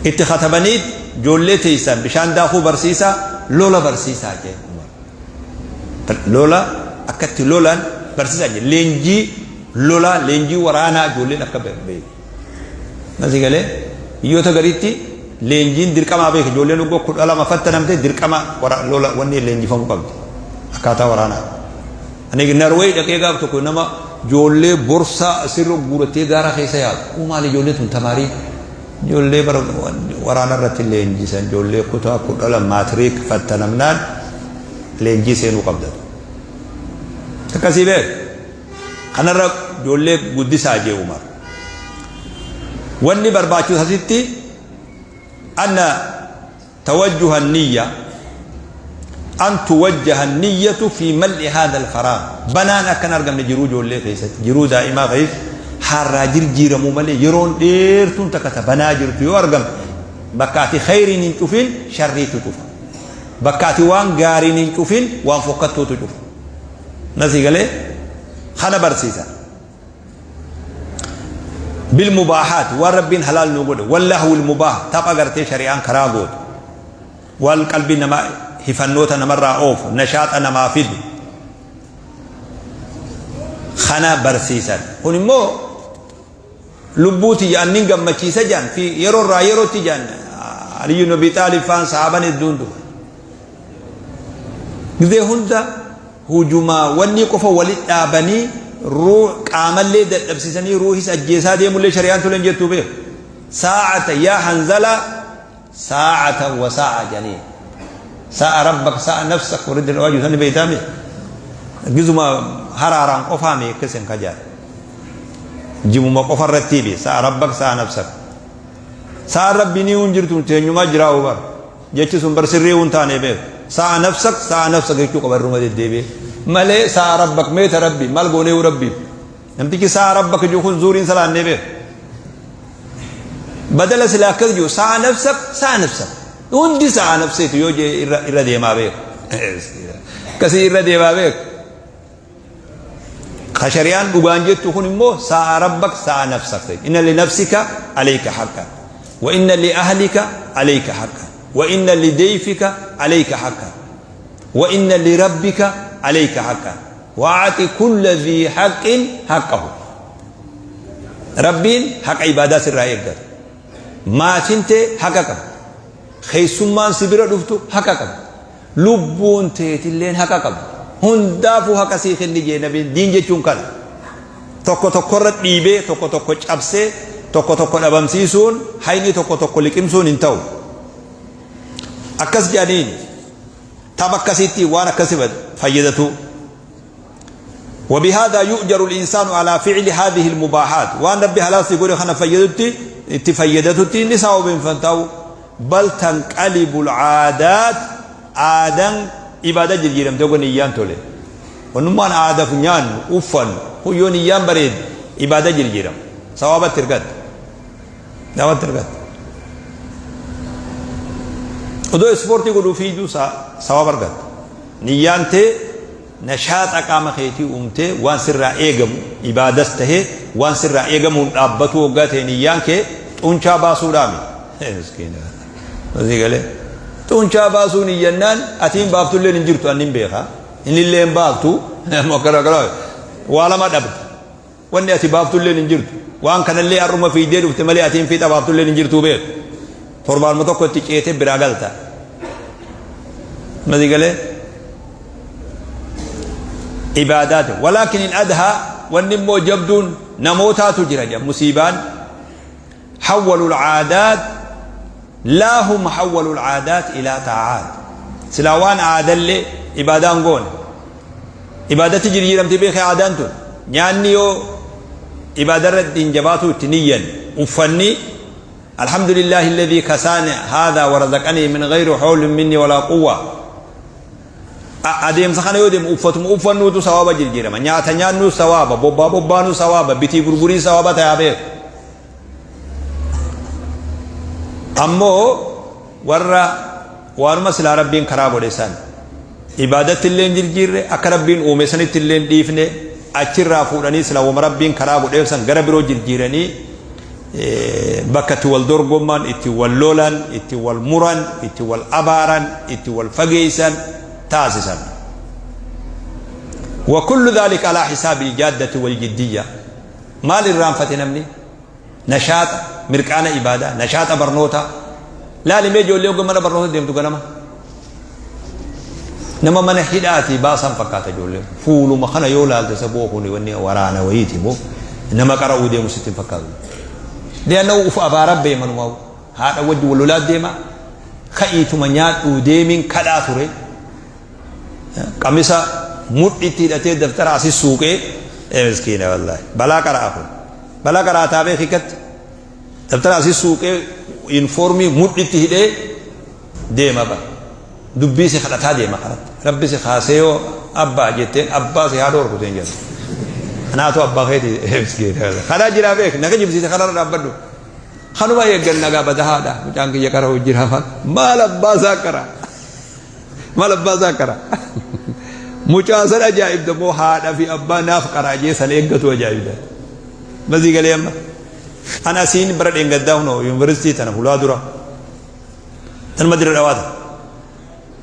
S1: Itti katabaniit ijoollee teessan bishaan daakuu barsiisaa, lola barsiisaa jeen Umar. Lola akkatti lolan barsiisaa jeen. Leenjii lolaa, leenjii waraanaa ijoolleen akka beeku. Nasi galee biyyoota gariitti leenjiin dirqamaa beeka, ijoolleen waggaa 12 fattanamte dirqama lola wanni leenjifamuu qabdi akkaataa waraanaa. Ani Norway dhaqee gaaf tokko nama ijoollee borsaa asirra guurattee gaara keessa yaatu. Uu maali ijoollee tun tamaarii? Ijoollee bara waraana irratti leenjisan, ijoollee kutaa 12 maatiriik fattanamnaan leenjii seenuu qabda. Akkasii beek. Kanarra ijoollee guddisaa jee Umar. Wanni barbaachisu asitti anna توجه النية، أن توجه النية في ملء هذا الفراغ، banaan akkan argamne jiruu ijoollee keessatti, jiruu daa'imaa keessa harraa jirjiiramuu malee, yeroon dheertuun takka ta banaa jirtu yoo argamte, bakka ati khayriin hin cufin sharriitu cufa, bakka ati waan gaariin hin cufin waan fokkattuutu cufa. Nasii galee kana barsiisa. Bilmubaahaat, waan Rabbiin halaal nu godhe, wallahwil mubaah, tapha gartee shari'aan karaa gootu, waan qalbii nama hifannoota namarraa oofu, nashaaxa namaa fidu kana barsiisan. Kun immoo lubbuu tiyya annin gammachiisa jaan fi yeroo irraa yerootti jaan Aliyyu Nabi Xaalib faan, sahaaban hedduun duba gizee hunda hujumaa wanni qofa walit dhaabanii ruuh qaamallee dadhabsiisanii ruuhis ajjeesaa deemullee shari'aan tole hin jettuu beeku. Saa'ata yaa Hanzalaa, saa'atan wa saa'a jedhanii. Saa'a rabbak saa'a nafsak warri dirqaa jiru sani beektaami. Gizuma haraaraan qofaa mee akkas hin kajaa. Jimuma qofa irratti be saa'a rabbak saa'a nafsak. Saa'a rabbi ni hin jirtu, teenyumaa jiraa bar. Jechi sun bar sirrii hin taane beeku. Saa'a nafsak saa'a nafsak jechuu qaba irruma deddeebi'ee. Malee saa'a rabbak meeta rabbi maal goonee rabbiif. Namtichi saa'a rabbak jiru kun zuuriin salaannee beeku. Badala sila akkas jiru saa'a nafsak saa'a nafsak. Hundi saa'a nafseetu yoo jee irra deemaa beeku. Akkasii irra deemaa beeku. Ka shari'aan dhugaan jettu kun immoo saa'a rabbak saa'a nafsak. Inna li nafsika alayka haqqa. Wa inna li ahlika alayka haqqa. Wa inna li dayfika alayka haqqa. Wa inna li rabbika alayka haqqa. Wa a'ti kulla dhi haqqin haqqahu. Rabbiin haqa ibaadaa sirraa eeggata. Maatiin tee haqa qabdi. Keessummaan si bira dhuftu haqa qabdi. Lubbuun teetilleen haqa qabdi. Hundaafuu haqa sii kenni jee nabiin. Diin jechuun kana. Tokko tokkorra dhiibee, tokko tokko cabsee, tokko tokko dhabamsiisuun, hayni tokko tokko liqimsuun hin ta'u. Akkas jedhaniini. Tapha akkasiitti waan akkasi fayyadatu. وبهذا يؤجر الإنسان على فعل هذه المباحات. وان ربي حلال سيقول خنا فيدتي تفيدتي نساو بين فانتاو. بل تنقلب العادات عادا عبادة جرجيرم تقول نيان تولي. ونمان عادة فنيان أفن هو نيان بريد عبادة جرجيرم ثواب ترقد دعوة ترقد. ودو سبورتي يقولوا فيدو ثواب رقد نيان تي نشاط قام خيتي أمتي وان سر إيجم عبادته وان سر إيجم أبتو وقته نيان كي تونشا باسو دامي مسكين وزي قال تونشا باسو نيانان أتين بافتو اللي نجرتو أنين بيخا إن اللي بافتو ما كرا كرا ولا ما دبت وإن أتي بافتو اللي نجرتو وان كان اللي أرمى في دير وتملي أتين في تبافتو اللي نجرتو بيت تربان متوقع تيجي براغلتا ما زي قال عبادات. ولكن الأدهى والنمو جبدون نموتات جرجا مصيبان حولوا العادات لا هم حولوا العادات إلى طاعات. سلاوان عادة اللي عبادان قون عبادة تجري لم تبيخ عادانتون يعني عبادة رد جباتو تنيا وفني الحمد لله الذي كساني هذا ورزقني من غير حول مني ولا قوة. adeemsa kana yoo deemu uffatuma uffannuutu sawaaba jijjiirama, nyaata nyaannuu sawaaba, bobbaa bobbaanuu sawaaba, bitii gurgurii sawaaba ta'aa beeku. Ammoo warra waanuma silaa rabbiin karaa godhe san ibaadatti illee hin jijjiirre, akka rabbiin uume sanitti illee hin dhiifne, achirraa fuudhanii silaa wama rabbiin karaa godheef san gara biroo jijjiiranii bakka itti wal dorgoman, itti wal lolan, itti wal muran, itti wal abaaran, itti wal fageessan تاسسا. وكل ذلك على حساب الجادة والجدية. ما للرام فتنمني نشاط مركانة إبادة، نشاط برنوتا لا لميجو اللي يقول من برنوتا ديم تقول نما من حداتي باسا فكاتا جولي فولو ما خنا يولا التسبوه وني ورانا ويتي مو نما قرأوا ديم ستين فكاتا لأنه أفا ربي من واو هذا وجه والولاد ديما خيت من يات وديمين كلا قميصا مدتي دتي دفتر اسي سوقي مسكينه والله بلا قرا بلا قرا تابع خيكت دفتر اسي سوقي انفورمي مدتي هدي ديما با دبي سي خلطا ديما خلط ربي سي خاسيو ابا جتين ابا سي هادور كوتين جت انا تو ابا خيتي مسكينه خلا جرا بك نجيب سي خلا ربدو خنوا يغن نغا بدها مجانك يقرا جرا مال ابا ساكرا مال ابا ساكرا mucaa san ajaa'ibda moo haadha fi abbaa naaf qaraajee san eeggatu ajaa'ibda. Mazii galee amma. Ana asiin bara dheengaddaa hunoo yuunivarsiitii tana hulaa dura. Tanuma dira dhawaata.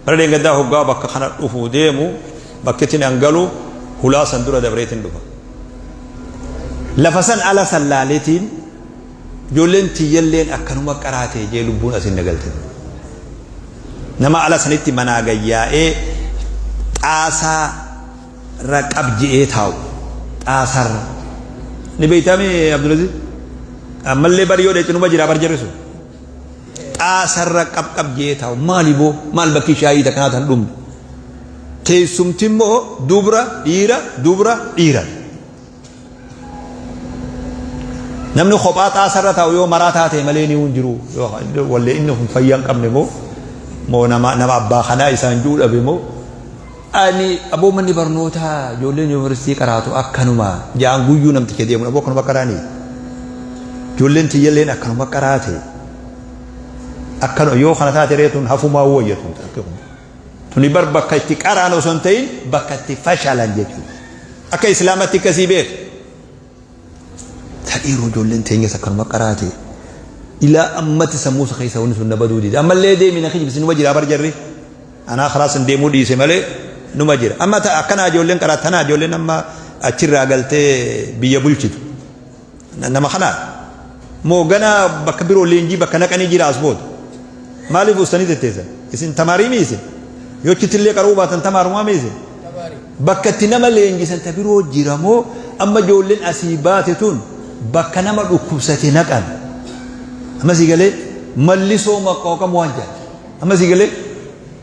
S1: Bara dheengaddaa hoggaa bakka kana dhufuu deemu bakki an galu hulaa san dura dabreetiin dhufa. Lafa san ala sallaaleetiin ijoolleen tiyyalleen akkanuma qaraatee jee lubbuun asiin nagalte. Nama ala sanitti manaa gayyaa'ee xaasaa irra qabji'ee taa'u xaasaarra ni beeytaami Abdulaziz ammallee bari yoo dheecinuma jira bar jarri sun xaasaarra qabji'ee taa'u maali boo maal bakki shaayii takkanaa tan dhumne teessumti immoo dubra dhiira dubra dhiira namni kophaa xaasaarra taa'u yoo maraa taate malee ni hin jiru wallee inni kun fayyaa hin qabne moo moo nama abbaa kanaa isaan jiru dhabe moo ani aboo manni barnootaa ijoolleen yuunivarsiitii qaraatu akkanuma jaan guyyuu namticha deemu aboo akkanuma qaraanii ijoolleen tiyyalleen akkanuma qaraate akkanuma yoo kana taate reetuun hafumaa wayya tun tuni bar bakka itti qaraan osoo hin ta'in bakka itti fashalan jechuudha akka islaamatti akkasii beeku tadhiiruu ijoolleen teenyas akkanuma qaraate ilaa ammatti sammuu isa keessa wanni sun na baduu dide ammallee deemi na kijibsi numa jira bar jarri anaa khalaas hin deemuu dhiise malee numa jira amma akkanaa ijoolleen qaraa tanaa ijoolleen amma achirraa galtee biyya bulchitu nama kanaa Moo ganaa bakka biroo leenjii bakka naqanii jira as booda? Maaliif ustanii tetteessan? Isin tamaarii mi isin? Yoo achittillee qara'uu baatan tamaarumaa mi isin? Bakka itti nama leenjisan ta biroo jira moo amma ijoolleen asii baate tun bakka nama dhukkubsate naqan? Amma sii galee mallisoo maqqooqam waan jedhan. Amma sii galee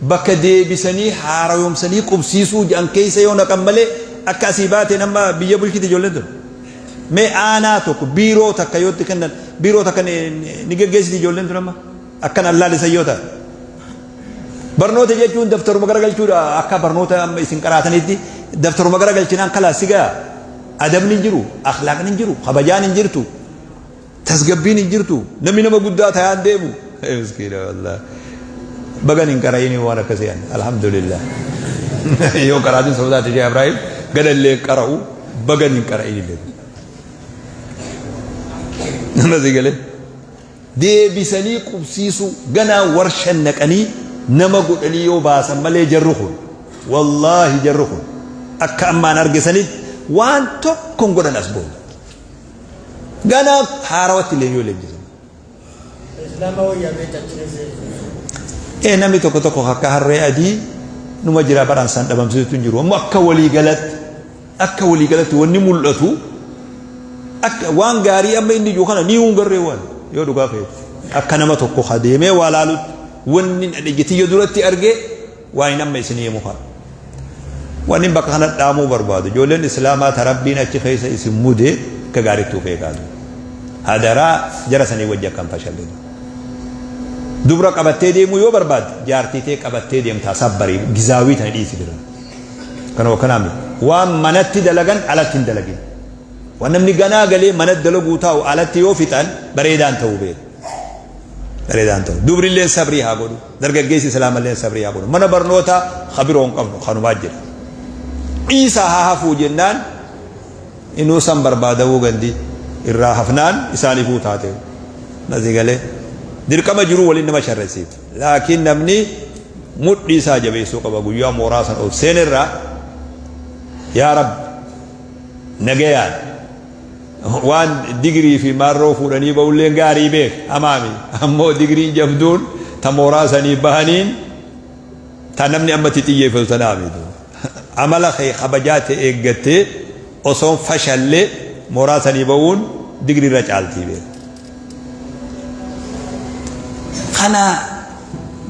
S1: bakka deebisanii haarayoomsanii qubsiisuu jedhan keessa yoo naqan malee akka asii baateen amma biyya bulchiti ijoolleen tun. Mee aanaa tokko biiroo takka yoo itti kennan biiroo takka ni geggeessiti ijoolleen tun amma akkan allaalisan yoo ta'an. Barnoota jechuun daftaruma garagalchuudha akka barnoota amma isin qaraatanitti daftaruma garagalchinaan kalaas si ga'a. Adabni hin jiru, akhlaaqni hin jiru, kabajaan hin jirtu, tasgabbiin hin jirtu, namni nama guddaa ta'aan deemu. Miskiina wallahi. Bagan hin qara'ini waan akkasii ani alhamdulillah. Yoo qaraatiin sodaate Sheekh Ibrahim gadallee qara'u bagan hin qara'in illee. Nama si galee. Deebisanii qubsiisuu ganaa warshan naqanii nama godhanii yoo baasan malee jarri kun wallaahi jarri kun akka ammaan arge sanitti waan tokko hin godhan as booda. Ganaa haarawatti illee yoo leenjisan.
S2: Islaama wayyaa beekta achi keessa.
S1: Ee namni tokko tokko akka harree adii numa jira baraan san dhabamsiisutu hin jiru. Ammoo akka waliigalatti akka waliigalatti wanni mul'atu akka waan gaarii amma inni jiru kana ni hungarree waan yoo dhugaa feete akka nama tokko ka deemee waa laalutti wanni ija tiyya duratti argee waan hin amma isinii himu kana. Wanni bakka kana dhaamuu barbaadu ijoolleen islaamaa ta rabbiin achi keessa isin mude akka gaariitti of eegaatu. Hadaraa jara sanii wajji akka hin fashalle. Dubra qabattee deemuu yoo barbaadde jaartii tee qabattee deemtaa sabbarii gizaawii tana dhiisi bira. Kanuma kanaa miti. Waan manatti dalagan alatti hin dalagin. Waan namni ganaa galee manatti dalaguu taa'u alatti yoo fixan bareedaan ta'uu beeku. Bareedaan ta'u. Dubrilleen sabrii haa godhu. Dargaggeessi islaamalleen sabrii haa godhu. Mana barnootaa ka biroo hin qabnu kanumaa jira. Dhiisaa haa hafuu jennaan inuu san barbaadamuu gandi irraa hafnaan isaaniifuu taate. Nasi galee dirqama jiruu waliin nama sharresiif. Laakiin namni mudhii isaa jabeessuu qaba guyyaa mooraa san ol seenerraa yaa rabbi nagayaan waan digirii fi maarroo fuudhanii ba'ulleen gaarii beek hamaami ammoo digiriin jabduun ta mooraa sanii bahaniin ta namni amma itti xiyyeeffatu tanaa miti amala kee kabajaa ta'e eeggattee osoon fashallee mooraa sanii ba'uun digirii irra caaltii beek. Kana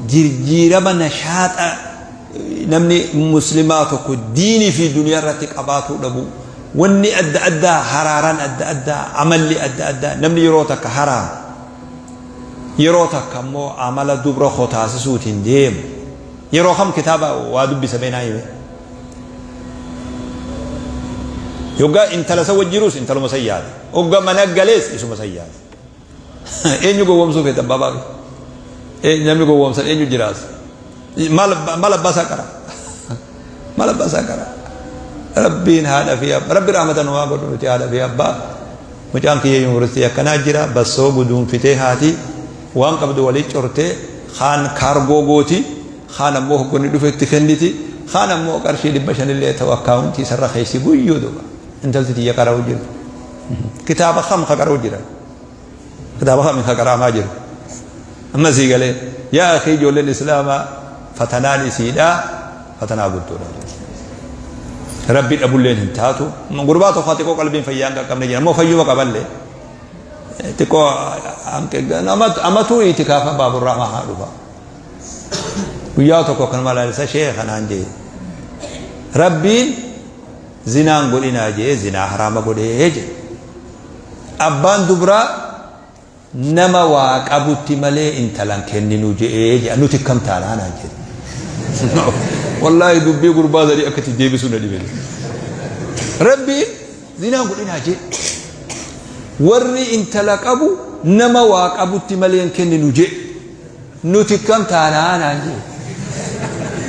S1: jirjiirama nashaaxa namni muslimaa tokko diinii fi duniyaa irratti qabaatuu dhabu wanni adda addaa haraaraan adda addaa amalli adda addaa namni yeroo takka haraama yeroo takka immoo amala dubra kotaasisuutiin deemu yeroo kam kitaaba waa dubbisa mee naa hime yoggaa intala isa wajjiruus intaluma san yaada hogga mana galees isuma san yaada eenyu gowwoomsuu feeta abbaa baaqi namni gowwoomsan eenyu jiraas maal maal abbaa isaa qara maal abbaa isaa qara rabbiin haadha fi abbaa rabbi rahmata nu haa godhu nuti haadha fi abbaa mucaan kiyya yuunivarsiitii akkanaa jira bassoo guduunfitee haati waan qabdu walii cortee kaan kaargoo gooti kaan ammoo hoggonni dhufe itti kenniti kaan ammoo qarshii 500 illee ta'u akkaawuntii isarra keessi guyyuu duba intalti tiyya qara'u jirti kitaaba kam ka qara'u jira kitaaba kam ka qara'amaa jiru amma sii galee yaa akii ijoolleen islaamaa fatanaan isiidha fatanaa guddoodha rabbi dhabulleen hin taatu gurbaa tokko xiqqoo qalbiin fayyaa hin qaqqabne jira ammoo fayyuma qaballee xiqqoo amatuu itikaafa baaburraa haa dhufa Guyyaa tokko akkanuma ilaalisa sheekha naan jee. Rabbiin zinaan godhinaa jee zinaa haraama godhee jee. Abbaan dubraa nama waa qabutti malee intalan kenninu je'ee jee nuti akkam taanaa naan jedhe. Wallaahi dubbii gurbaa sadii akka itti deebisuu na dhibe. Rabbiin zinaan godhinaa jee. Warri intala qabu nama waa qabutti malee hin kenninu jee. Nuti akkam taanaa naan jee.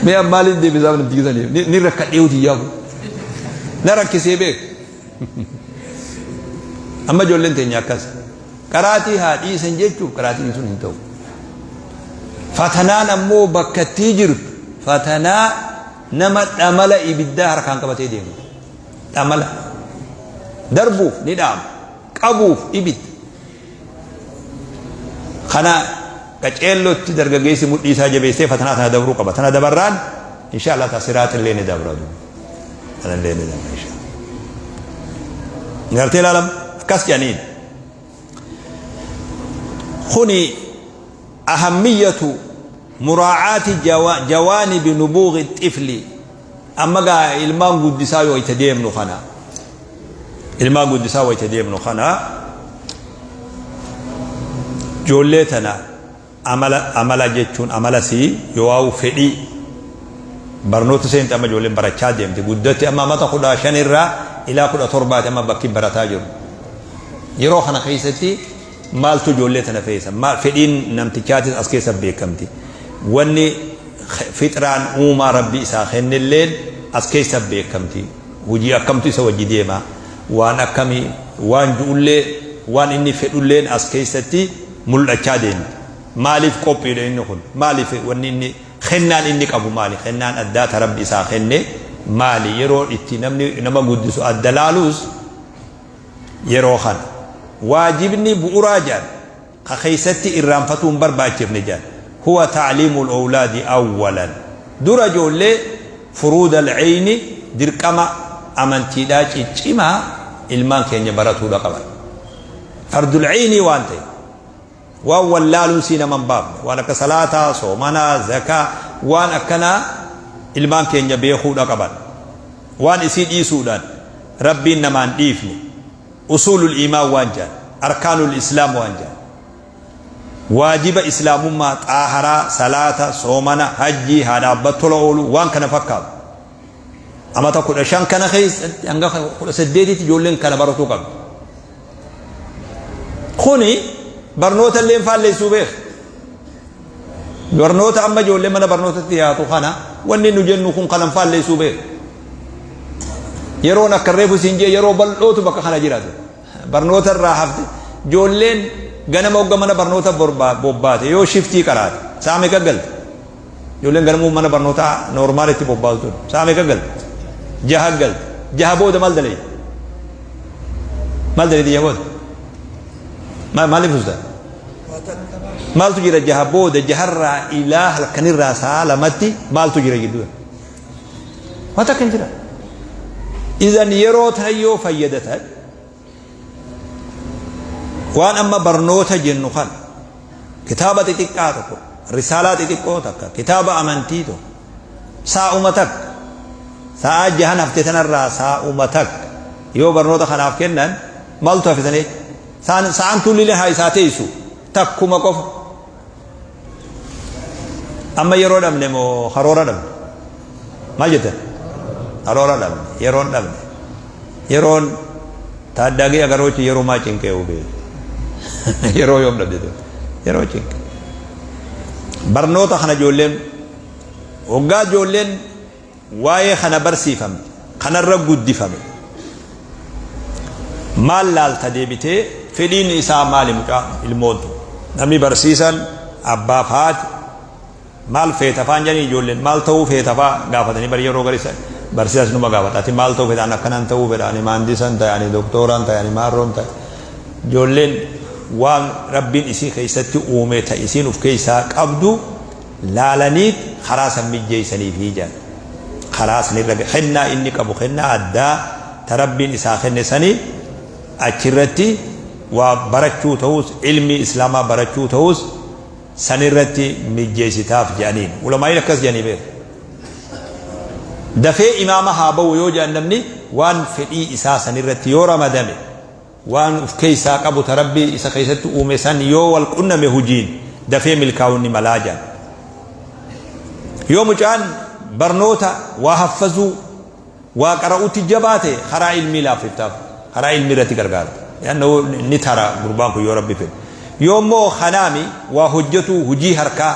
S1: Mee an maaliin deebisaaf namtichi saniif ni rakkadhee hojii kun. Na rakkisee beek. Amma ijoolleen teenya akkas. Qaraatii haa dhiisan jechuuf qaraatii dhiisuun hin ta'u. Fatanaan ammoo bakka ittii jirtu fatanaa nama dhamala ibiddaa harkaan qabatee deemu. Dhamala. Darbuuf ni dhaama. Qabuuf ibidda. Kana qaceellotti dargaggeessi mudhii isaa jabeessee fatanaa tana dabruu qaba. Tana dabarraan insha Allah ta siraaxillee ni dabra. Tanallee ni dabra insha Allah. Gartee ilaalam akkas jedhaniin. Kuni ahammiyatu muraacaati jawaanibi nubuuqi xifli. Amma gaa ilmaan guddisaa yoo itti deemnu kana. Ilmaan guddisaa wayita deemnu kana ijoollee tana amala amala jechuun amala sii yoo fedhii barnoota seente amma ijoolleen barachaa deemte guddatti amma amata 15 irraa ilaa 17ti amma bakki barataa jiru. Yeroo kana keessatti maaltu ijoollee tana feesa? Fedhiin namtichaatis as keessa beekamti. Wanni fixraan uumaa rabbi isaa kennelleen as keessa beekamti. Hujii akkamtu isa wajji deema? Waan akkamii waan ju'ullee waan inni fedhulleen as keessatti mul'achaa deemti. Maaliif qophiidha inni kun? Maaliif wanni inni kennaan inni qabu maali? Kennaan addaa ta rabbi isaa kenne maali? Yeroo itti namni nama guddisu adda laaluus yeroo kana. Waajibni bu'uraa jedhan ka keessatti irraanfatuu hin barbaachifne jedhan huwa ta'liimul awlaadi awwalan dura ijoollee furuudal ceyni dirqama amantiidhaa ciccimaa ilmaan keenya baratuudha qaban. Fardul ceynii waan ta'e waan wallaaluun sii nama hin baafne waan akka salaataa, soomanaa, zakaa waan akkanaa ilmaan keenya beekuudha qaban. Waan isii dhiisuudhaan rabbiin namaan dhiifne usuulul iimaan waan jedhan arkaanul islaam waan jedhan waajiba islaamummaa xaaharaa salaata soomana hajjii haadha abbaa tola oolu waan kana fakkaatu amata 15 kana keessatti hanga 18tti ijoolleen kana baratuu qabdi. Kuni barnoota illee faalleessuu beeka. Barnoota amma ijoollee mana barnootatti dhiyaatu kana wanni nu jennu kun kanan faalleessuu beeka. Yeroon akka reefu siin jee yeroo bal'ootu bakka kana jiraatu. Barnoota irraa hafte ijoolleen ganama hogga mana barnoota bobbaate yoo shiftii qaraate sa'a meeqa galte? Ijoolleen ganamuu mana barnootaa noormaalitti bobbaatu tun sa'a meeqa galte? Jaha galte. Jaha booda maal dalaydi? Maal dalaydi jaha booda? Maaliif usta? Maaltu jira jaha booda jaharraa ilaa halkanirraa sa'a lamatti maaltu jira gidduu? Waan takka hin jira. Idan yeroo tana yoo fayyadatan waan amma barnoota jennu kana kitaaba xixiqqaa tokko risaalaa xixiqqoo takka kitaaba amantii tokko saa'uma takka sa'aa jahan hafte tanarraa saa'uma takka yoo barnoota kanaaf kennan maaltu hafe sanii sa'aan tuullilee haa isaa teessu takkuma qofa. Amma yeroo dhabne moo karoora dhabne? Maal jettan? Karoora dhabne, yeroon dhabne. Yeroon taaddaagii agaroochi yeroo maa cinqee hubee. Yeroo yoom dhabde ture? Yeroo cinqe. Barnoota kana ijoolleen waggaa ijoolleen waa'ee kana barsiifamte, kanarra guddifame. Maal laalta deebitee fedhiin isaa maali mucaa ilmoon tun? Namni barsiisan abbaaf haati maal feeta faan jedhanii ijoolleen maal ta'uu feeta faa gaafatanii bari yeroo gari barsiisas numa gaafata ati maal ta'uu feeta ani akkanaan ta'uu fedha ani maandisan ta'e ani doktooraan ta'e ani maarroon ta'e ijoolleen waan rabbiin isii keessatti uume ta isiin uf keessaa qabdu laalaniit karaa san mijjeeysaniifii jedhan. Karaa sanirra kennaa inni qabu kennaa addaa ta Rabbiin isaa kenne sani achirratti waa barachuu ta'us ilmii islaamaa barachuu ta'us sanirratti mijjeessitaaf jedhaniin. Ulamaa'iin akkas jedhanii beeku. Dafee imaama haa ba'u yoo jedhan namni waan fedhii isaa sanirratti yoo ramadame Waan uf keessaa qabu ta Rabbi isa keessatti uume san yoo wal qunname hujiin dafee milkaa'uun ni malaa jedhan. Yoo mucaan barnoota waa haffazuu, waa qara'utti jabaa ta'e karaa ilmii laaffiftaaf, karaa ilmii irratti gargaarta. Li'annahu ni tara gurbaan kun yoo Rabbi fedhe. Yoo immoo kanaami waa hojjatuu hujii harkaa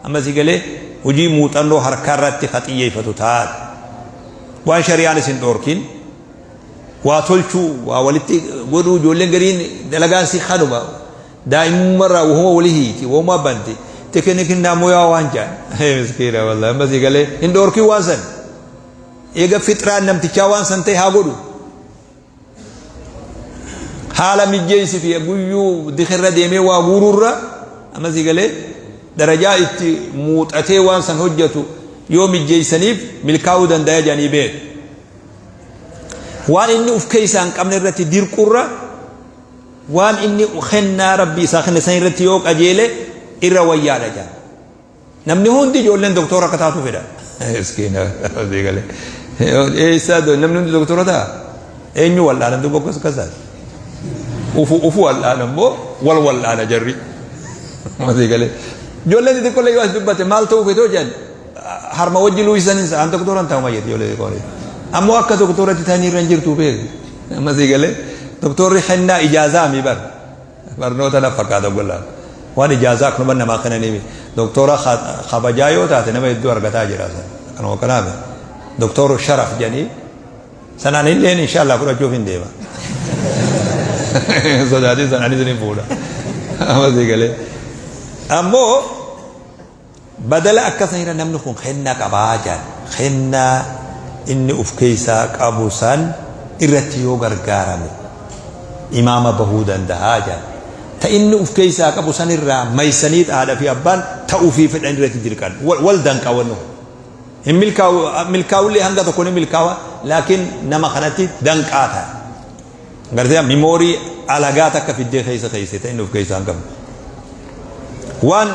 S1: amma si galee hujii muuxannoo harkaa irratti ka xiyyeeffatu taate. Waan shari'aan isin dhoorkin waa tolchuu waa walitti godhuu ijoolleen gariin dalagaan si kanuma daa'imummarraa wahuma wali hiiti wahuma banti tekinikinnaa moyaa waan jaan miskiina wallahi amma si galee hin dhoorkin waan san eega fixraan namtichaa waan san ta'e haa godhu haala mijjeessi fi guyyuu dikirra deemee waa guuruurra Amma sii galee darajaa itti muuxatee waan san hojjetu yoo mijjeessaniif milkaa'uu danda'a jedhanii beeku. Waan inni uf keessaa hin qabne irratti dirqurra waan inni kennaa Rabbi isaa kenne san irratti yoo qajeele irra wayyaadha jedhan. Namni hundi ijoolleen doktora akka taatu fedha. Miskiina sii galee. Eessaa namni hundi doktora ta'a? Eenyu wal'aana duuba akkas akkasaati. Ufu ufu wal'aana immoo wal wal'aana jarri. Sii galee. Ijoolleen xixiqqoollee yoo as dubbate maal ta'uu feetoo jedhan harma wajji luuyisan an doktora hin ta'u mayyati ijoollee xixiqqoollee. Ammoo akka doktoratti ta'anii irra hin jirtu beeku. Amma sii galee doktorri kennaa ijaazaa mi bar. Barnoota na fakkaata gollaan. Waan ijaazaa akkanuma namaa kennanii miti. Doktora kabajaa yoo taate nama hedduu argataa jira. Kanuma kanaaf doktoru sharaf jedhanii sanaan illeen inshaallah fudhachuuf hin deema. Sodaatiin sanaanis ni fuudha. Amma sii galee. Ammoo Badala akka sanirra namni kun kennaa qabaa jedhan. Kennaa inni uf keessaa qabu san irratti yoo gargaarame imaama bahuu danda'a jedhan. Ta inni uf keessaa qabu sanirraa maysaniit haadha fi abbaan ta ufii fedhan irratti dirqan. Wal danqa wanni kun. Hin milkaa'u, milkaa'ullee hanga tokko ni milkaawa, laakiin nama kanatti danqaa ta'a. Gartee mimoorii alagaa takka fiddee keessa keesse ta inni uf keessaa hin qabne. Waan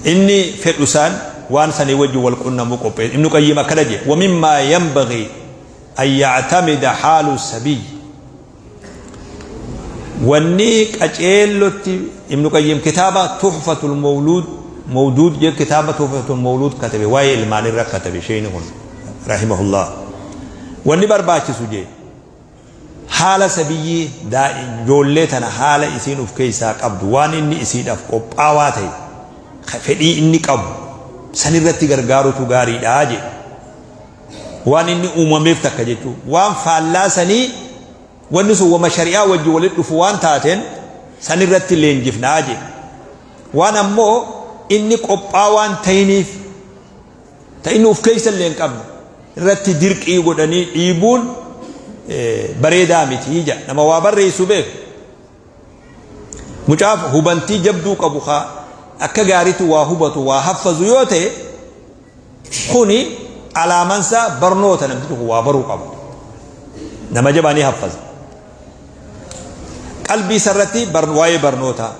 S1: inni fedhu isaan waan sanii wajjin wal qunnamuu qopheesse. Ibnu Qayyim akkana jedhe: wa mimmaa yanbagii an yactamida haalu sabiy. Wanni qaceellotti Ibnu Qayyim kitaaba Tuhfatul Mawluud Mawduud jedhu, kitaaba Tuhfatul Mawluud katabe, waa'ee ilmaan irra katabe sheeyni kun rahimahullah. Wanni barbaachisu jee haala sabiyyii ijoollee tana, haala isiin uf keessaa qabdu, waan inni isiidhaaf qophaawaa ta'e, fedhii inni qabu sanirratti gargaarutu gaariidha jedhe. Waan inni uumameef takka jechuu waan faallaa sanii, wanni sun wama shari'aa wajji walitti dhufu waan taateen sanirratti leenjifnaa jedhe. Waan ammoo inni qophaawaan ta'iniif, ta inni uf keessa illee hin qabne irratti dirqii godhanii dhiibuun bareedaa miti jedha. Nama waa barreessu beeku. Mucaaf hubantii jabduu qabu, kaa akka gaariitti waa hubatu, waa haffazu yoo ta'e, kuni alaamansaa barnoota, namti tokko waa baruu qaba. Nama jabaa ni haffaza. Qalbii isarratti waa'ee barnootaa.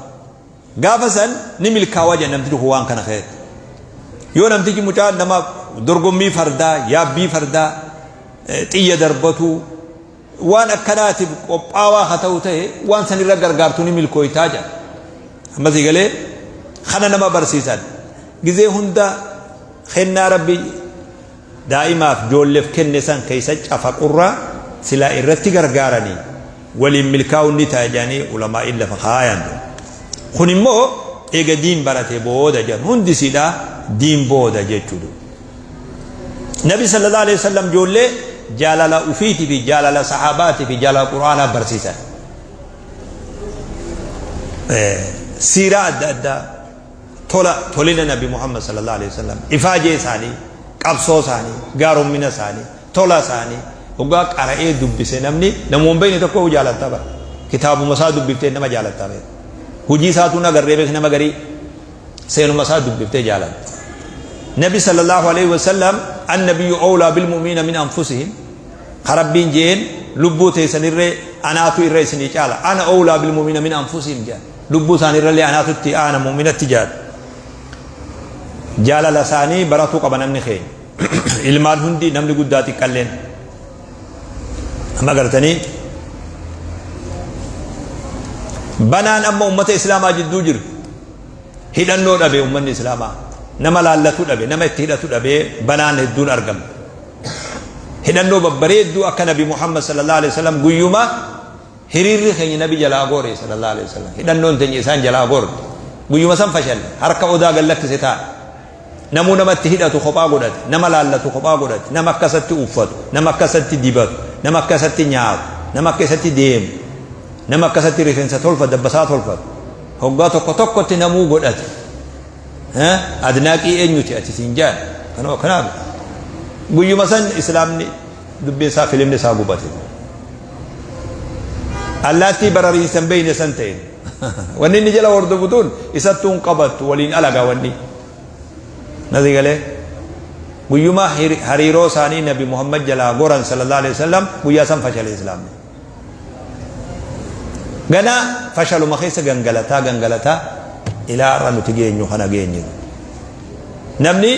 S1: Gaafa san ni milkaawaa jedha namtichi kun waan kana keessatti. Yoo namtichi mucaa nama dorgommii fardaa, yaabbii fardaa, xiyya darbatuu, waan akkanaatiif qophaawaa haa ta'u ta'e, waan san irra gargaartu ni milkooytaa jedha. Ammas galee kana nama barsiisan. Gizee hunda kennaa Rabbi daa'imaaf ijoolleef kenne san keessa cafaqurraa silaa irratti gargaaranii waliin milkaa'uun ni ta'a jedhanii ulamaa'iin lafa kaayan. Kun immoo eega diin barate booda jedhan, hundi isiidha diin booda jechuudha. Nabi sallallahu alaihi wasallam ijoollee jaalala ufiitii fi jaalala sahaabaatii fi jaalala Qur'aanaa barsiisan. Siiraa adda addaa, tola tolina Nabi Muhammad sallallahu alaihi wasallam, ifaajee isaanii, qabsoo isaanii, gaaromina isaanii, tola isaanii hoggaa qara'ee dubbise, namni namuma hin beekne tokko jaalatta bara. Kitaabuma isaa dubbiftee nama jaalatta beek. Hojii isaatu nagarree beek, nama garii seenuma isaa dubbiftee jaalatta. Nabi sallallahu alaihi wasallam, annabiyyu awlaa bil mu'minina min anfusihim, ka Rabbiin jeen lubbuu teessanirree anaatu irra isinii caala, ana awlaa bil mu'minina min anfusihim jedhan, lubbuu isaaniirrallee anaatu itti aana mu'minatti jaala. Jaalala isaanii baratuu qaba namni keenya. Ilmaan hundi, namni guddaa xiqqalleen. Amma gartanii banaan amma ummata islaamaa jidduu jiru, hidhannoo dhabe ummanni islaamaa, nama laallatu dhabe, nama itti hidhatu dhabe, banaan hedduun argamte. Hidhannoo babbareedduu akka Nabi Muhammad sallallahu alaihi wasallam guyyuma hiriirri keenya Nabi jalaa goore sallallahu alaihi wasallam, hidhannoon teenya isaan jalaa goorte, guyyuma san fashalle, harka odaa gad lakkise taa'e. Namuu namatti hidhatu kophaa godhate, nama laallatu kophaa godhate, nama akkasatti uffatu, nama akkasatti dibatu, nama akkasatti nyaatu, nama akkasatti deemu, nama akkasatti rifeensa tolfatu, dabbasaa tolfatu, hoggaa tokko tokkotti namuu godhate. Adnaaqii eenyuti ati siin jaan? Kanuma kanaaf guyyuma san islaamni dubbiin isaa, filimni isaa gubate. Allaattii barariinsa hin beeyne san ta'e. Wanni inni jala hordofu tun isattuu hin qabattu waliin alaga wanni. Nasi galee guyyuma hariiroo isaanii Nabi Muhammad jalaa goran sallallahu alaihi wasallam guyyaa san fashale islaamni. Ganaa fashaluma keessa gangalataa gangalataa ilaa har'a nuti geenyu kana geenye. Namni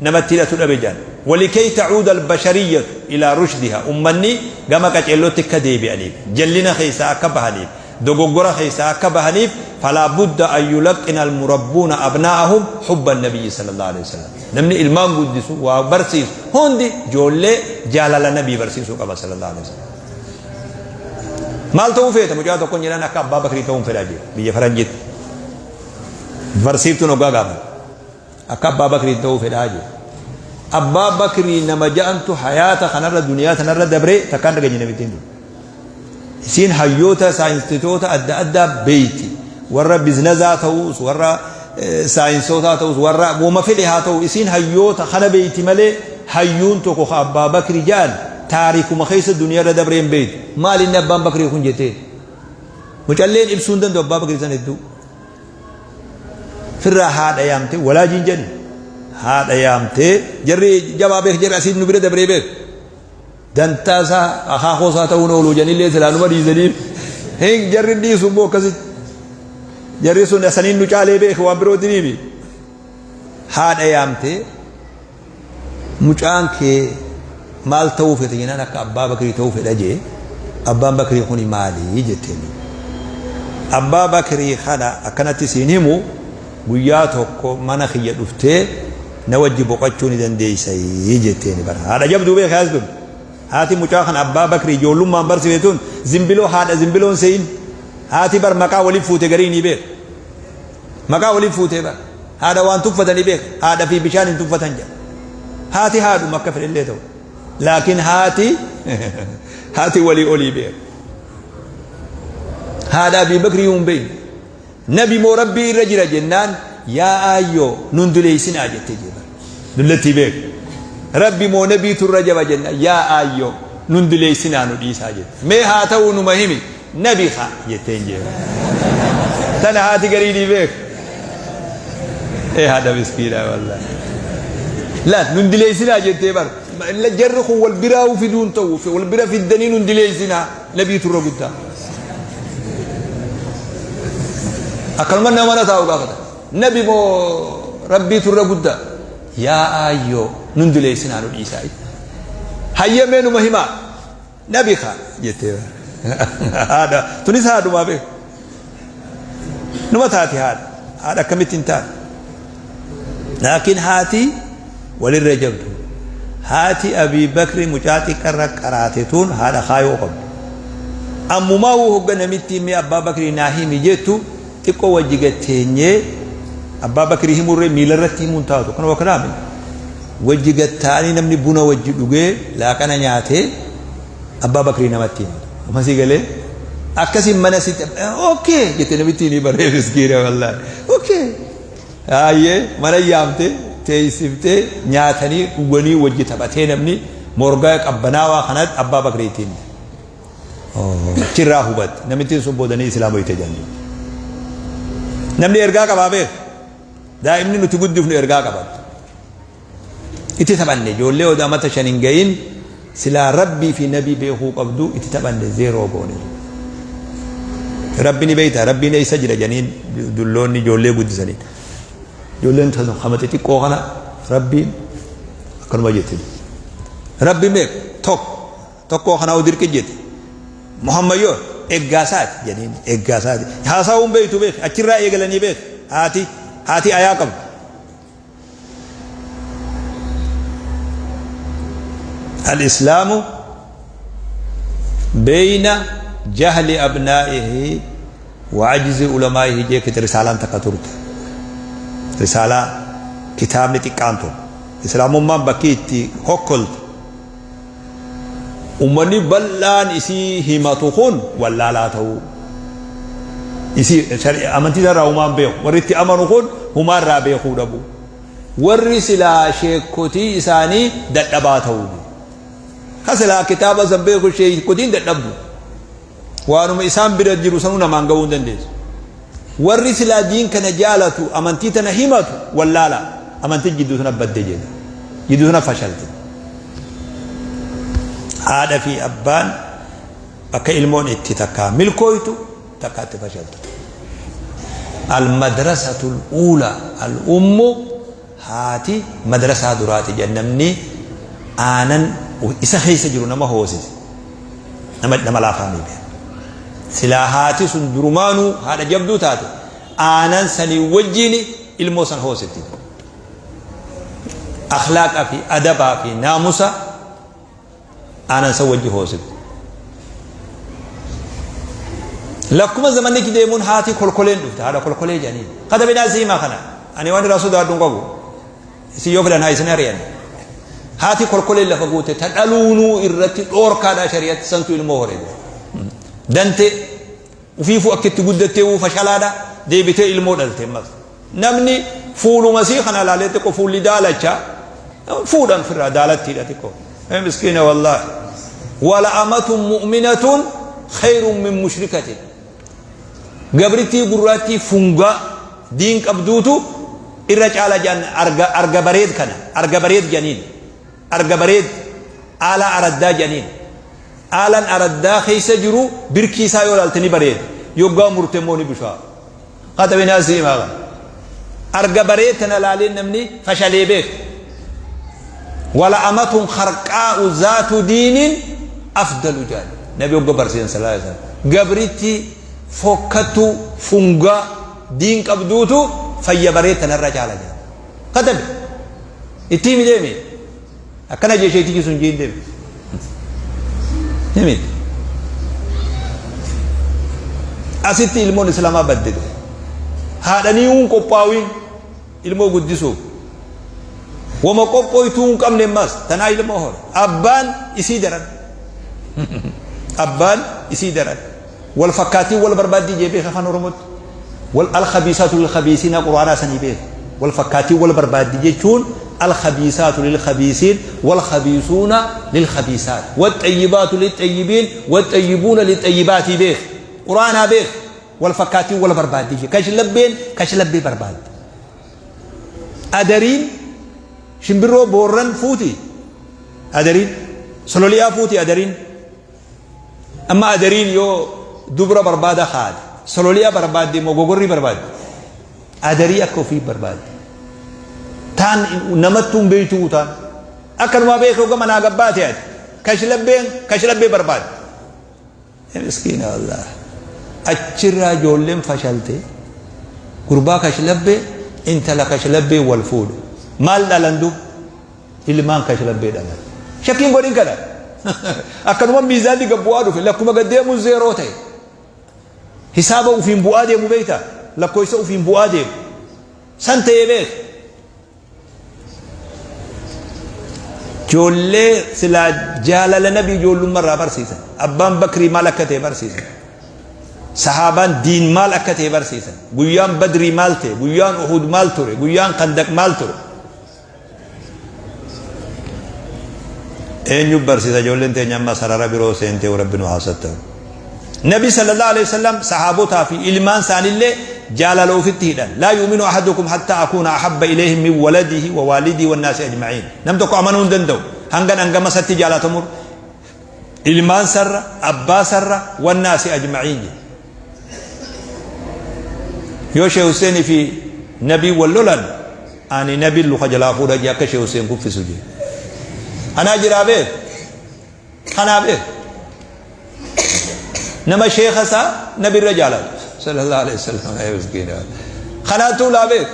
S1: namatti hidhatu dhabe jedhan. Walikay ta'uuda albashariyyatu ilaa rushdiha ummanni gama qaceellootti akka deebi'aniif jallina keessaa akka bahaniif dogoggora keessaa akka bahaniif falaa budda an yulaqqina almurabbuuna abnaa'ahum hubba nabiyyi sallallahu alaihi wasallam. Namni ilmaan guddisu waa barsiisu hundi ijoollee jaalala nabii barsiisuu qaba sallallahu alaihi wasallam. Maal ta'uu feeta mucaa tokkoon jedhan akka abbaa bakrii ta'uun fedhaa jedhe biyya faranjitti. Barsiiftuun hoggaa gaafate. Akka abbaa bakrii ta'uu fedhaa jedhe. Abbaa bakrii nama ja'antu hayaata kanarra duniyaa tanarra dabree takkaan dhageenye namittiin tun. Isiin hayyoota saayinstitoota adda addaa beeyti. Warra biznazaa ta'uus warra saayinsootaa ta'us warra woma fedhe haa ta'u isiin hayyoota kana beeyti malee hayyuun tokko ka abbaa bakri ja'an taarikuma keessa duniyaa irra dabree hin beeytu. Maal inni abbaan bakrii kun jettee? Mucalleen ibsuu hin danda'u abbaa bakrii san hedduu. Firraa haadha yaamtee walaajiin jedhi haadha yaamtee jarri jabaa beek jarri asiin nu bira dabree beek. Dantaa isaa akaakoo isaa ta'uun oolu jedhanillee silaa numa dhiisaniif hin jarri dhiisu immoo akkasitti. Jarri sun saniin nu caalee beeke waan birootti dhiibi. Haadha yaamtee mucaan kee maal ta'uu fedha jennaan akka abbaa bakrii ta'uu fedha jee abbaan bakrii kuni maali jetteen. Abbaa bakrii kana akkanatti siin himu guyyaa tokko mana kiyya dhuftee na wajji boqachuu ni dandeeysayii jetteeni bara haadha jabduu beeka as tun haati mucaa kana abbaa bakrii ijoollummaan barsiifte tun zimbiloo haadha zimbiloon se'in haati bar maqaa waliif fuute garii ni beeka maqaa waliif fuutee bar haadha waan tuffatanii beeka haadha fi bishaan hin tuffatan jedha haati haadhuma akka fedhellee ta'u laakiin haati haati walii olii beeka haadha abii bakrii hin beekne Nabi moo Rabbii irra jira jennaan yaa aayyoo nun duleeysinaa jettee jee bar. Dullattii beek. Rabbi moo nabiitu irra jaba jennaan yaa aayyoo nun duleeysinaa nu dhiisaa jette. Mee haa ta'uu numa himi nabi kaa jetteen jee bar. Tana haati gariinii beek. Ee haadha miskiinaa wallaahi. Laal nun dileeysinaa jettee bar. Jarri kun wal biraa fiduun ta'u wal bira fiddanii nun dileeysinaa nabiitu irra guddaa. Akkanuma nama mana taa'u gaafata. Nabi moo rabbiitu irra guddaa? Yaa aayyoo nun dileessinaa nu dhiisaa. Hayyamee numa himaa. Nabi kaa jettee haadha tunis haadhumaa beeku. Numa taati haadha. Haadha akkamitti hin taate. Laakiin haati walirra jabdu. Haati Abii Bakri mucaa xiqqarra qaraate tun haadha kaayoo qabdu. Ammumaa wuu hogga namittiin mee Abbaa Bakrii naa himi jettu xiqqoo wajji gad teenyee Abbaa Bakrii himurree miilarratti himuun taatu kana wakanaami. Wajji gad taa'anii namni buna wajji dhugee laaqana nyaatee Abbaa Bakrii namatti himatu. Amma sii galee akkasiin mana sitti okay jette namittiin ni baree miskiina wallaahi. Okay. Hayyee mana yaamte teessiftee nyaatanii dhuganii wajji taphatee namni morgaa qabbanaawaa kanatti Abbaa Bakriitiin achirraa hubatte. Namittiin sun boodanii islaamoyte jedhanii. Namni ergaa qabaa beeku. Daa'imni nuti guddifnu ergaa qaba. Itti taphanne ijoollee odaa mata 5 hin gahin silaa rabbii fi nabii beekuu qabdu itti taphanne zeeroo goone. Rabbi ni beekta rabbiin eessa jira jedhaniin dulloonni ijoollee guddisaniin. Ijoolleen kama xixiqqoo kana rabbiin akkanuma jetti. Rabbi meeqa tokko tokkoo kanaa dirqi jette. Muhammad yoo eggaasaati jedhaniin eggaasaati. Haasa'uun beektu beek achirraa eegalanii beek haati haati ayaa qabdu. الإسلام بين جهل أبنائه وعجز علمائه جيكت رسالة تكترت رسالة كتاب نتقانتو إسلام ما بكيتي هكلت Ummanni bal'aan isii himatu kun wallaalaa ta'uu. Isii amantii irraa humaan beeku. Warri itti amanu kun humaa irraa beekuu dhabu. Warri silaa sheekkotii isaanii dadhabaa ta'uu. Ka silaa kitaaba san beeku sheekkotiin dadhabdu. Waanuma isaan bira jiru sanuu namaan ga'uu hin dandeessu. Warri silaa diin kana jaalatu, amantii tana himatu wallaala. Amantii jidduu tana badde jedha. Jidduu tana fashalte. Haadha fi abbaan bakka ilmoon itti takkaa milkooytu, takkaa itti fashaltu. Al-madrasatul uula al-ummu, haati madrasaa duraati jedhan. Namni aanan isa keessa jiru nama hoosise nama laafaa miidhe. Silaa haati sun durumaanuu haadha jabduu taate, aanan sanii wajjiin ilmoo san hoosifti. Akhlaaqa fi adabaa fi naamusa aanan san wajji hoosifti. Lakkuma zamanni itti deemuun haati kolkoleen dhufte, haadha kolkolee jedhanii. Kada bidhaa si himaa kana. Ani waan irraa sodaadhu hin qabu. Isin yoo filan haa isin ari'an. Haati kolkoleen lafa guute, ta dhaluunuu irratti dhoorkaadha shari'atti, santu ilmoo hore. Dante ufiifuu akka itti guddattee uu fashalaadha, deebitee ilmoo dhalte ammas. Namni fuuluma sii kana laalee xiqqoo fuulli daalacha fuudhan firraa daalattiidha xiqqoo. Ee miskiina wallaahi. Wala amatun mu'minatun khayrun min mushrikatin. Gabrittii gurraattii fungaa diin qabduutu irra caala jedhan. Arga bareed kana arga bareed jedhaniin, arga bareed aalaa araddaa jedhaniin. Aalaan araddaa keessa jiru birkii isaa yoo ilaalte ni bareeda. Yoggaa murte immoo ni bushaa. Katabinaa asii himaa kana. Arga bareed tana laaleen namni fashalee beeka. Wala amatun kharqaa'u zaatu diinin afdalu jaal. Nabi hogga barsiisan sallallahu alaihi wasallam. Gabritti fokkattuu fungaa diin qabduutu fayya bareed tanarra caala jaal. Katabi. Itti himi deemi. Akkana jee sheetichi sun jeen deemi. Himi. Asitti ilmoon islaamaa badde. Haadhanii uun qophaa'uun ilmoo guddisuuf. Wama qophooytuu hin qabne ammas tanaa ilmoo hore. Abbaan isii daran. Abbaan isii daran. Wal fakkaatiin wal barbaaddii jee beeka afaan Oromootti. Wal alkhabiisaatu lil khabiisiina quraanaa sanii beeka. Wal fakkaatiin wal barbaaddi jechuun alkhabiisaatu lil khabiisiin wal khabiisuuna lil khabiisaat waxxayyibaatu lil xayyibiin waxxayyibuuna lil xayyibaatii beeka. Quraanaa beeka. Wal fakkaatiin wal barbaaddi jee. Kashlabbeen kashlabbee barbaaddi. Adariin shimbirroo boorran fuuti. Adariin sololi'aa fuuti adariin. Amma adariin yoo dubra barbaada kaate, sololi'a barbaadde immoo gogorrii barbaadde. Adarii akka ofii barbaadde. Taan namattuu hin beektuu taan. Akkanumaa beekuu gama naa gabbaate ati. Kashlabbeen kashlabbee barbaadde. Miskiina wallaahi. Achirraa ijoolleen fashalte, gurbaa kashlabbee intala kashlabbee wal fuudhe. Maal dhalan dub? Ilmaan kashlabbee dhalan. Shakkiin godhin kana. Akkanuma miizaanni gad bu'aa dhufe, lakkuma gad deemuun zeeroo ta'e. Hisaaba ufiin bu'aa deemu beektaa? Lakkoofsa ufiin bu'aa deemu. San ta'ee beek. Ijoollee silaa jaalala nabii ijoollummaa irraa barsiisan. Abbaan Bakrii maal akka ta'e barsiisan. Sahaabaan diin maal akka ta'e barsiisan. Guyyaan Badrii maal ta'e? Guyyaan Uhud maal ture? Guyyaan Khandaq maal ture? Eenyu barsiisa? Ijoolleen teenya amma sarara biroo seentee, rabbi nu haasattaru. Nabi sallallahu alaihi wasallam sahaabotaa fi ilmaan isaanillee jaalala ofitti hidhan. Laa yu'minu ahadukum hatta akuuna ahabba ilayhi min waladihi wa waalidihi wan naasi ajma'iin. Nam tokko amanuu hin danda'u hangan hangama isatti jaalatamu ilmaan sarra, abbaa sarra, wan naasi ajma'iin jedhe. Yoo Sheekh Hussein fi Nabii wal lolan, ani Nabiin luka jalaa fuudha jee, akka Sheekh Hussein kuffisu jee. Anaa jiraa beek. Kanaa beek. Nama sheekha isaa Nabi irra jaalatu. Sallallahu alaihi wasallam. Kanaatu laa beek.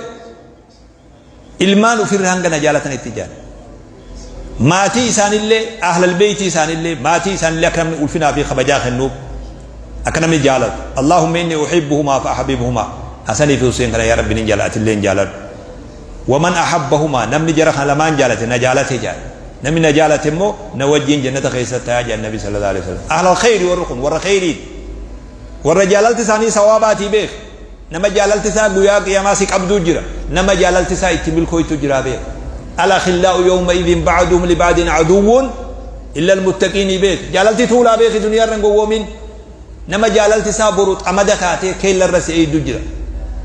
S1: Ilmaan ofirra hanga na jaalatan itti jaala. Maatii isaanillee, ahlal beeytii isaanillee, maatii isaanillee akka namni ulfinaa fi kabajaa kennuuf, akka namni jaalatu. Allahumma inni uhibbuhumaa fa ahbibhumaa. Hasanii fi Hussein kana yaa Rabbi nin jaalladha, atillee hin jaaladhu. Waman ahabbahumaa, namni jara kana lamaan jaalate na jaalate jaale. Namni na jaalate immoo na wajjin jannata keessa ta'a jedhan Nabi sallallahu alaihi wasallam. Ahlal kheyri warri kun warra kheyriiti. Warra jaalalti isaanii sawaabaatii beek. Nama jaalalti isaa guyyaa qiyaamaa si qabduu jira. Nama jaalalti isaa itti milkooytu jiraa beek. Al-akhillaa'u yawma idhin ba'duhum li ba'din aduwwun illa al-muttaqiinii beek. Jaalalti tuulaa beeki, duniyaa irra hin gowwoomin. Nama jaalalti isaa boru xamada taatee keella irra si eeydu jira.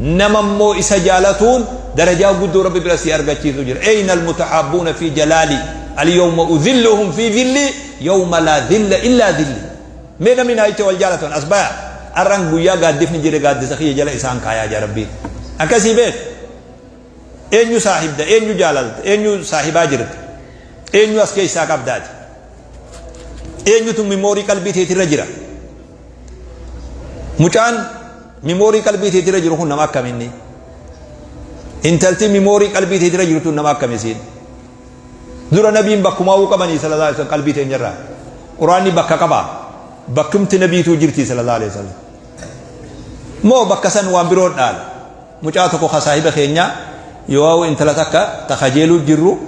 S1: Nama immoo isa jaalatuun darajaa guddoo Rabbi bira si argachiisu jira. Eyna almutahaabbuuna fi jalaali alyawma udhilluhum fi dhilli yawma laa dhilla illaa dhilli. Mee namni naa jecha wal jaalatan as baya. Arran guyyaa gaaddifni jire gaaddisa kiyya jala isaan kaayaa jaa Rabbiin. Akkasii beek. Eenyu saahibda, eenyu jaalalta, eenyu saahibaa jirta, eenyu as keessaa qabdaati. Eenyutu mimoorii qalbii teetirra jira. Mucaan mimoorii qalbii teetirra jiru kun nama akkaminni? Intalti mimoorii qalbii teetirra jirtu nama akkamisiin? Dura nabiin bakkumaa'uu qabanii sallallahu alaihi wasallam qalbii teenyarraa. Quraanni bakka qaba. Bakkumti nabiituu jirti sallallahu alaihi wasallam. Moo bakka san waan biroo dhaala. Mucaa tokko ka saahiba keenyaa yoo intala takka ta kajeeluu jirru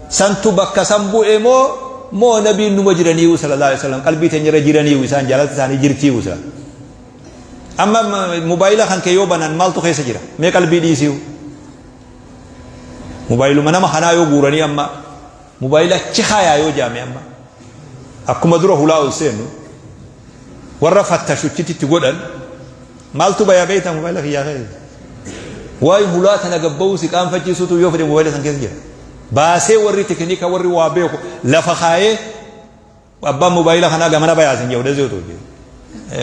S1: santu bakka san bu'e moo moo nabiin numa jiraniiyu sallallahu alaihi wasallam qalbii teenyarra jiraniiyu isaan jaalalti isaanii jirtiiyu sila. Amma mobaayila kan kee yoo banan maaltu keessa jira? Mee qalbii dhiisiyu. Mobaayiluma nama kanaa yoo guuranii amma mobaayila achi kaayaa yoo jaame amma akkuma dura hulaa ol seennu warra fattashuchitti itti godhan maaltu bayaa beektaa mobaayila kiyyaa keessa. Waa'ee hulaa tana gabba'uu si qaanfachiisuutu yoo fedhe mobaayila san keessa jira. Baasee warri tekinika warri waa beeku lafa kaayee abbaan mobaayila kanaa gamana bayaa sin jedhu dhasee otoo jiru.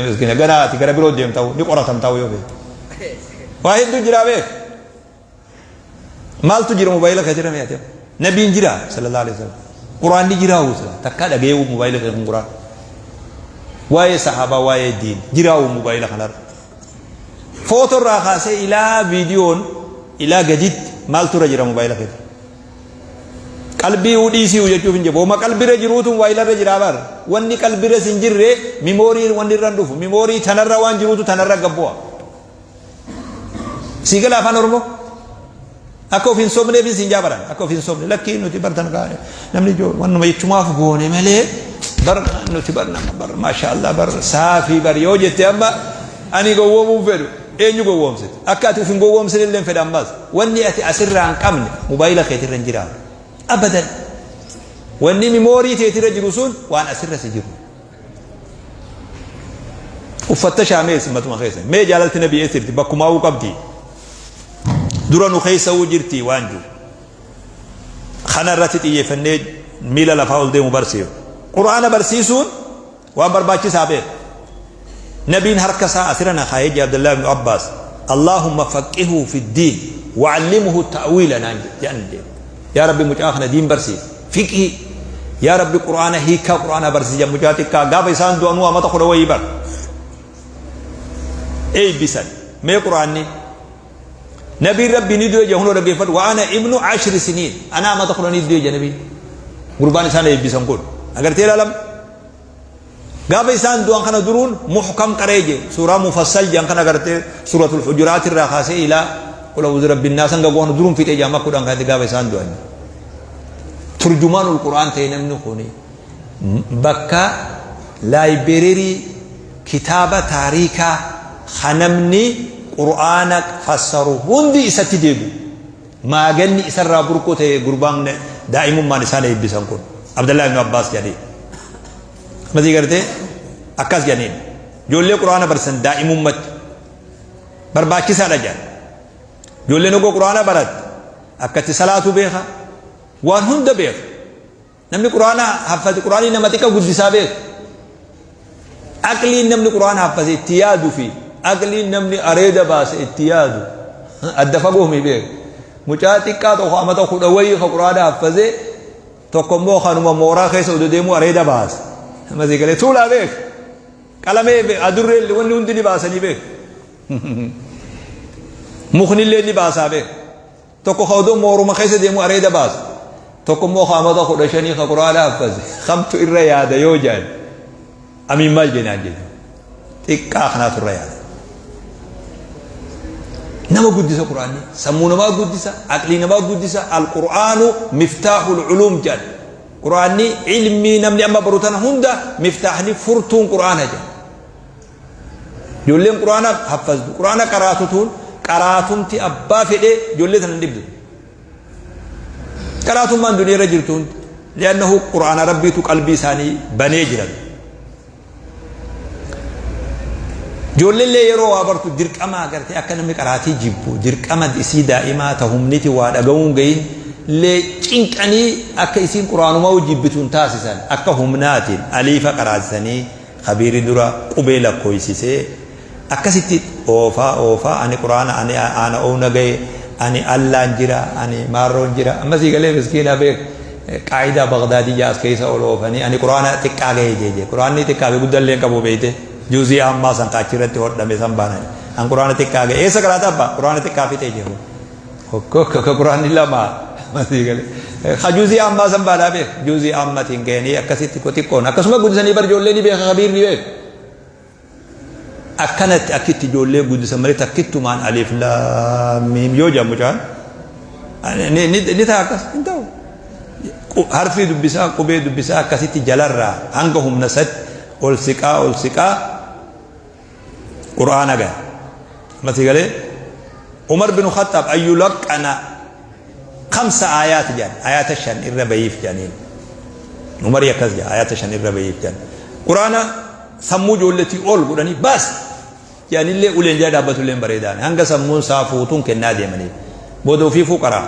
S1: Miskiina gara ati gara biroo deemta ni qoratamta yoo fedhe. Waa hedduu jiraa beek. Maaltu jira mobaayila keessa jira meeqa? Nabiin jira sallallahu alaihi wasallam. Quraanni jira wusa takka dhaga'ee mobaayila keessa kun quraan. Waa'ee sahaabaa waa'ee diin jira wu mobaayila kanarra. Footoo irraa kaasee ilaa viidiyoon ilaa gaditti maaltu irra jira mobaayila keessa. Qalbii uu dhiisii jechuuf hin jiru. Woma qalbirra jiruutu mobaayila irra jira bar. Wanni qalbirra sin jirre mimoorii wanni irra hin dhufu. Mimoorii tanarra waan jiruutu tanarra gabbu'a. Sii gala afaan Oromoo? Akka of hin sobneef siin jaabaran. Akka of hin sobne. Lakkii nuti bartan kaane. Namni ijoo wannuma jechumaaf goone malee bar nuti bar nama bar maashaallah bar saafii bar yoo jette amma ani gowwoomuu fedhu eenyu gowwoomsite. Akka ati of hin gowwoomsine illee fedha ammas. Wanni ati asirraa hin qabne mobaayila keetirra hin jiraatu. Abadan. Wanni mimoorii teetirra jiru sun waan asirra si jiru. Uffatta shaamee matuma keessa. Mee jaalalti nabii eessa jirti? Bakkumaa'uu qabdi. Dura nu keessa'uu jirti waan jiru. Kana irratti xiyyeeffannee miila lafaa ol deemu barsiisu. Qur'aana barsiisuun waan barbaachisaa beeku. Nabiin harka isaa asirra na kaayee jee Abdullah ibn Abbaas. Allahumma faqihu fi diin wa'allimuhu ta'wiila naan jedhan jedhe. Yaa Rabbi mucaa kana diin barsiisi. Fiqhii. Yaa Rabbi Qur'aana hiikkaa Qur'aanaa barsiisi jedhan mucaa xiqqaa gaafa isaan du'anuu amata kudha wayii bar. Eebbisan. Mee Qur'aanni. Nabiin Rabbi ni du'e jedhu hunoo dhaggeeffadhu. Wa ana ibnu ashri siniin. Ana amata kudhanii du'e jedha nabiin. Gurbaan isaan eebbisan kun. Agartee ilaalam. Gaafa isaan du'an kana duruun muhkam qaree je suuraa mufassal jedhan kana gartee suuratul hujuraat irraa kaasee ilaa qul a'uuzu rabbin naas hanga goonu duruun fixee jedhama kudhan kanatti gaafa isaan du'an. Turjumaanul Qur'aan ta'e namni kuni bakka laayibireerii kitaaba taariikaa kan namni Qur'aana fassaru hundi isatti deebi'u. Maaganni isarraa burquu ta'e gurbaan daa'imummaan isaan eebbisan kun Abdallaa ibn Abbaas jedhanii. Masii gartee akkas jedhaniin. Ijoollee Qur'aana barsiisan daa'imummatti barbaachisaadha jedhan. Ijoolleen ogoo Qur'aana baratte akkatti salaatu beeka waan hunda beeka. Namni Qur'aana haffate Qur'aanii nama xiqqa guddisaa beeka. Aqliin namni Qur'aana haffate itti yaadu fi aqliin namni areeda baase itti yaadu adda fagoo mi beeka. Mucaa xiqqaa tokko amata kudha wayii ka Qur'aana haffate tokko immoo kanuma mooraa keessa odoo deemuu areeda baase. Masii galee tuulaa beeka. Qalamee adurree wanni hundi ni baasanii beeka. Mukni illee ni baasaa beeka. Tokko ka odoo mooruma keessa deemu areeda baasa. Tokko immoo ka amata kudha shanii ka quraana haffaze. Kamtu irra yaada yoo jedhan. Amiin maal jenaan jechuudha. Xiqqaa kanaatu irra yaada. Nama guddisa quraanni. Sammuu namaa guddisa. Aqlii namaa guddisa. Al-qur'aanu miftaaxul culuum jedhan. Quraanni ilmii namni amma baru tana hunda miftaaxni furtuun quraana jedhan. Ijoolleen quraana haffazdu quraana qaraatu tuun qaraatumti abbaa fedhee ijoollee tana hin dhibdu. Qaraatummaan duniyaa irra jirtu hundi li'annahu quraana rabbiitu qalbii isaanii banee jiran. Ijoolleellee yeroo waa bartu dirqama agartee akka namni qaraatii jibbu dirqama isii daa'imaa ta humniti waa dhaga'uun gahin illee cinqanii akka isiin quraanuma jibbitu hin taasisan. Akka humnaatiin aliifa qaraasisanii kabiiri dura qubee lakkoofsisee akkasitti oofaa oofaa, ani quraana ani aana oona gahe, ani allaan jira, ani maarroon jira. Ammasii galee miskiina beek qaayidaa Bagdaadiyyaa as keessa ol oofanii ani quraana xiqqaa gahe jeje. Quraanni xiqqaa fi guddallee hin qabu beeyte. Juuzii ammaa san kaachi irratti hodhame san baanan an quraana xiqqaa gahe. Eessa qaraata abbaa? Quraana xiqqaa fixee jiru ka quraanni lama. Ammasii galee ka juuzii ammaa san baanaa beek juuzii ammatiin gahanii akkasitti xiqqoon akkasuma guddisanii bar. Ijoollee ni beeka, kabiir ni beeka. Akkanatti akkitti ijoollee guddisan malee takkittumaan alif laam miim yoo jedhan mucaan ni ta'a akkas hin ta'u. Harfii dubbisaa, qubee dubbisaa akkasitti jalarraa hanga humna satti ol siqaa ol siqaa qur'aana gaha. Ammasii galee Umar bin Khattaab ayyulaqqana khamsa aayaati jedhan, ayaata 5 irra bahiif jedhaniin. Umarii akkas jedha, ayaata 5 irra bahiif jedhan. Qur'aana sammuu ijoolleetii ol godhanii baas jedhanillee uleen jala dhaabbatullee bareedaan hanga sammuun isaa fuutuun kennaa deemaniif booda ofiifuu qaraa.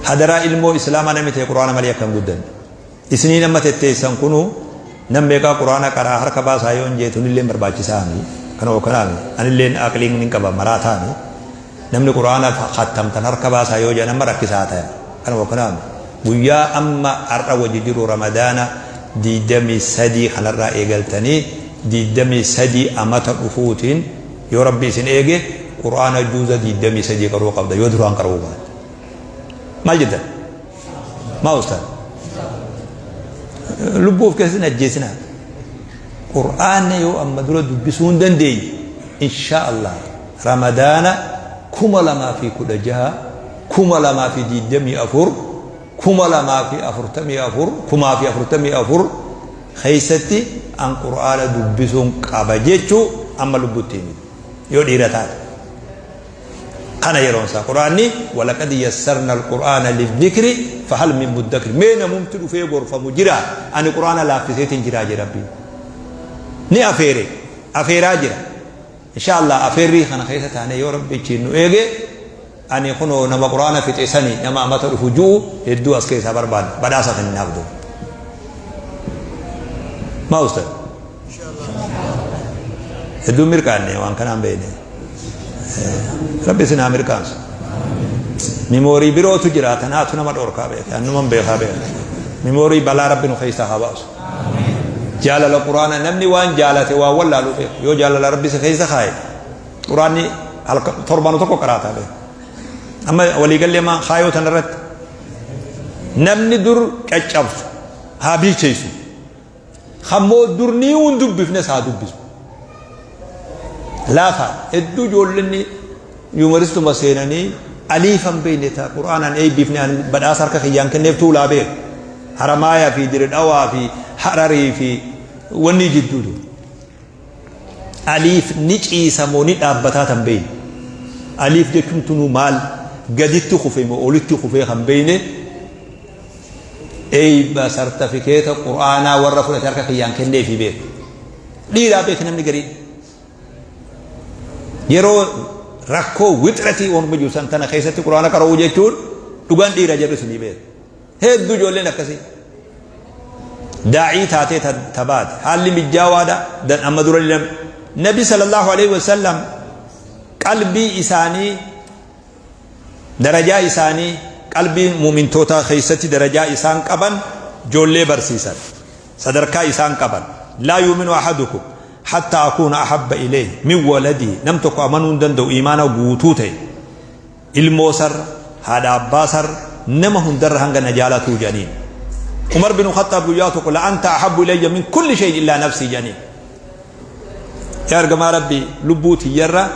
S1: Hadaraa ilmoo islaamaa namni ta'e qur'aana malee akka hin guddanne. Isinii nama tetteessan kunuu nam meeqaa qur'aana qaraa harka baasaa yoo hin jeetunillee barbaachisaami. Kana kanaami anillee aqliin hin qaba maraataami. Namni qur'aana khattamtan harka baasaa yoo jedhan amma rakkisaa ta'e. Kana kanaami. Guyyaa amma har'a wajji jiru Ramadaana 23 kanarraa eegaltanii 23 amata dhufuutiin yoo rabbi isin eege qur'aana juuza 23 qaruu qabda yoo duraan qaruu baatte. Maal jettan? Maa ustaaz? Lubbuu of keessatti ajjeesinaa. Qur'aanni yoo amma dura dubbisuu hin dandeenye, insha Allah Ramadaana 2016, 2024, 2044, 1044 keessatti an qur'aana dubbisuun qaba jechuu amma lubbutti himi yoo dhiira taate. Kana yeroon isaa qur'aanni walaqad yassarna alqur'aana lidhikri fahal min muddakir. Mee namumti dhufee gorfamu jira? Ani qur'aana laaffiseetiin jira jee rabbiin. Ni afeere, afeeraa jira. Insha Allah afeerrii kana keessa taane yoo rabbi ichiin nu eege ani kunoo nama qur'aana fixe sani nama amata dhufu ju'u hedduu as keessaa barbaadna, badhaasa kennaaf duuba. Maa ustaz? Hedduu mirqaanne waan kanaan beekne. Rabbi isin haa mirqaansu. Mimoorii birootu jira, tanaatu nama dhorkaa beeke, annuman beekaa beeka. Mimoorii balaa rabbi nu keessaa haa baasu. Jaalala quraana namni waan jaalate waan wallaalu beeku. Yoo jaalala rabbi si keessa kaaye quraanni halkan torbanu tokko qaraataa beeku. Amma waliigallee maa kaayoo tanarratti namni dur caccabsu haa bilcheessu. Kammoo durnii hin dubbifnes haa dubbisu. Laafaa hedduu ijoollonni yuunivarsiituma seenanii aliifan beekne ta'a qura'aanaan eebbifne an badhaasa harka kiyyaan kenneef tuulaa beeku. Haramaayaa fi Diredhawaa fi Hararii fi wanni jidduutu. Aliif ni ciisa moo ni dhaabbataa tan beekne. Aliif jechuun tunuu maal gaditti kufe moo olitti kufee kan beekne eeyba sartafikeeta qur'aanaa warra fudhate harka kiyyaan kenneefii beeku. Dhiiraa beeki namni gariin. Yeroo rakkoo wixratii orma jiru san tana keessatti qur'aana qara'uu jechuun dhugaan dhiira jedhu isinii beeku. Hedduu ijoolleen akkasii. Daa'ii taatee tabaate haalli mijjaawaadha amma dura Nabi sallallahu alaihi wasallam qalbii isaanii darajaa isaanii qalbii mu'mintootaa keessatti darajaa isaan qaban ijoollee barsiisan, sadarkaa isaan qaban. Laa yu'minu ahadukum hatta akuuna ahabba ilayhi min waladii. Nam tokko amanuu hin danda'u imaana guutuu ta'e ilmoo sarra, haadha abbaa sarra, nama hundarra hanga na jaalatuu jedhaniin. Umar bin Khattaab guyyaa tokko la anta ahabbu ilayya min kulli shay'in illaa nafsii jedhaniin. Yaa ergamaa rabbii, lubbuu tiyyarra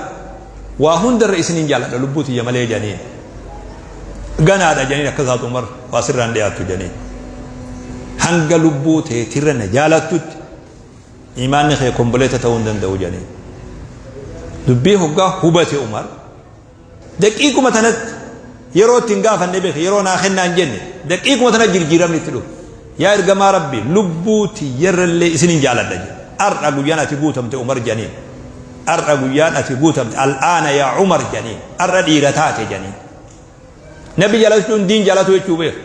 S1: waa hundarra isinin jaaladha, lubbuu tiyya malee jedhaniin. Ganaadha jedhaniin, akka isaatu Umar waa sirraan dhiyaattu jedhaniin. Hanga lubbuu teetirra na jaalattutti imaanni kee komboleeta ta'uu hin danda'u jedhaniin. Dubbii hoggaa hubate Umar daqiiquma tanatti yeroo ittiin gaafanne beeke, yeroo naa kennaa hin jenne, daqiiquma tanatti jirjiiramni itti dhufe. Yaa ergamaa rabbii, lubbuu tiyyarrallee isinin jaaladha jedhe. Ar'a guyyaan ati guutamte Umar jedhaniin. Ar'a guyyaan ati guutamte al'aana yaa Umar jedhaniin. Ar'a dhiira taate jedhaniin. Nabi jaalachuun diin jaalatu jechuu beeku.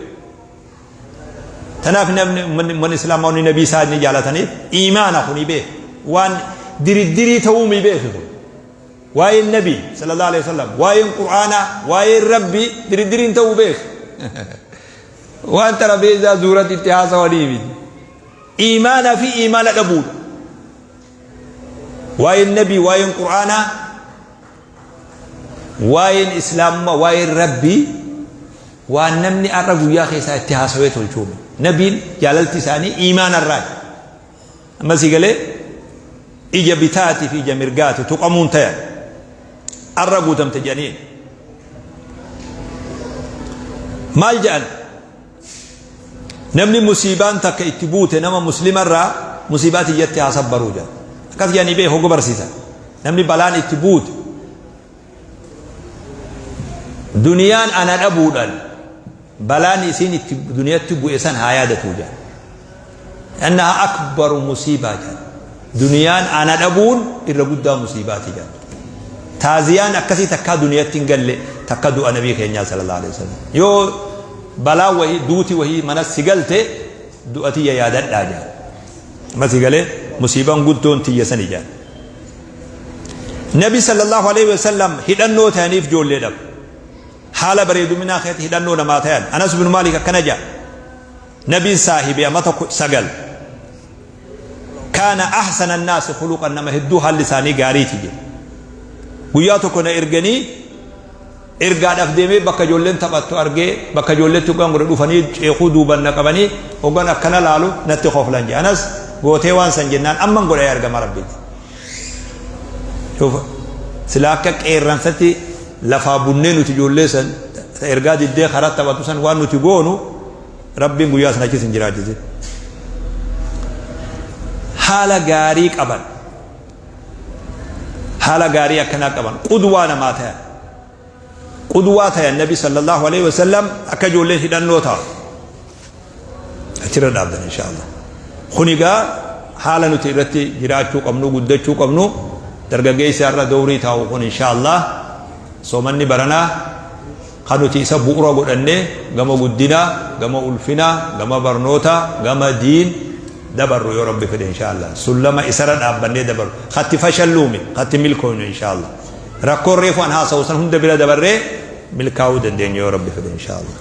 S1: Tanaaf namni ummanni islaamaa wanni nabii isaa inni jaalataniif iimaana kuni beeku. Waan diriddirii ta'uu mi beeku kun. Waa'een nabii sallallahu alaihi wasallam, waa'een qur'aanaa, waa'een rabbii diriddiriin ta'uu beeku. Waan xarabeezaa zuuratti itti haasawanii miti. Iimaanaa fi iimaana dhabuudha. Waa'een nabii, waa'een qur'aanaa, waa'een islaamummaa, waa'een rabbii waan namni har'a guyyaa keessaa itti haasawee tolchuumi. Nabiin jaalalti isaanii iimaana irraa. Amma si galee ija bitaatii fi ija mirgaati tuqamuun tayan. Arra guutamte jedhaniin. Maal jedhan? Namni musiibaan takka itti buute nama muslimarraa musiibaa tiyyatti haa sabbaruu jedhan. Akkas jedhanii beeku hogguu barsiisan. Namni balaan itti buute duniyaan ana dhabuudhaan balaan isiin itti duniyatti bu'e san haa yaadatuu jedhan. Annaha akbaru musiibaa jedhan. Duniyaan ana dhabuun irra guddaa musiibaati jedhan. Taaziyaan akkasii takkaa duniyatti hin galle takka du'a nabii keenyaa sallallahu alaihi wasallam. Yoo balaa wahii duuti wahii mana si galte du'a tiyya yaadadhaa jedhan. Amma si galee musiibaan guddoon tiyya sani jedhan. Nabi sallallahu alaihi wasallam hidhannoo ta'aniif ijoollee dhabu. Haala bareeduminaa keessatti hidhannoo namaa ta'an. Anas bin Maalik akkana jedha. Nabiin saahibe amata 9. Kaana ahsana annaasi khuluqan, nama hedduu haalli isaanii gaariiti jedhe. Guyyaa tokko na erganii ergaadhaaf deemee bakka ijoolleen taphattu argee bakka ijoolleetti hoggaan godhe dhufanii ceekuu duuban na qabanii hoggaan akkana laalu natti koflan jedhe. Anas gootee waan san jennaan amman godhee argama rabbiiti. Sila akka qeerransatti lafaa bunnee nuti ijoollee san ergaa diddee karaa taphatu san waan nuti goonu Rabbiin guyyaa sana achis hin jiraachisin. Haala gaarii qaban. Haala gaarii akkanaa qaban. Qudwaa namaa tayan. Qudwaa tayan Nabi sallallahu alaihi wasallam akka ijoolleen hidhannoo ta'a. Achirra dhaabdan insha Allah. Kun egaa haala nuti irratti jiraachuu qabnu guddachuu qabnu dargaggeessi har'a dowrii taa'u kun insha Allah soomanni baranaa Kan nuti isa bu'ura godhannee gama guddinaa, gama ulfinaa, gama barnootaa, gama diin dabarru yoo Rabbi fedhe inshaa Allah. Sullama isarra dhaabbannee dabarru. Katti fashalluumi, katti milkooynu inshaa Allah. Rakkoon reefu an haasawu san hunda bira dabarree milkaa'uu dandeenyu yoo Rabbi fedhe inshaa Allah.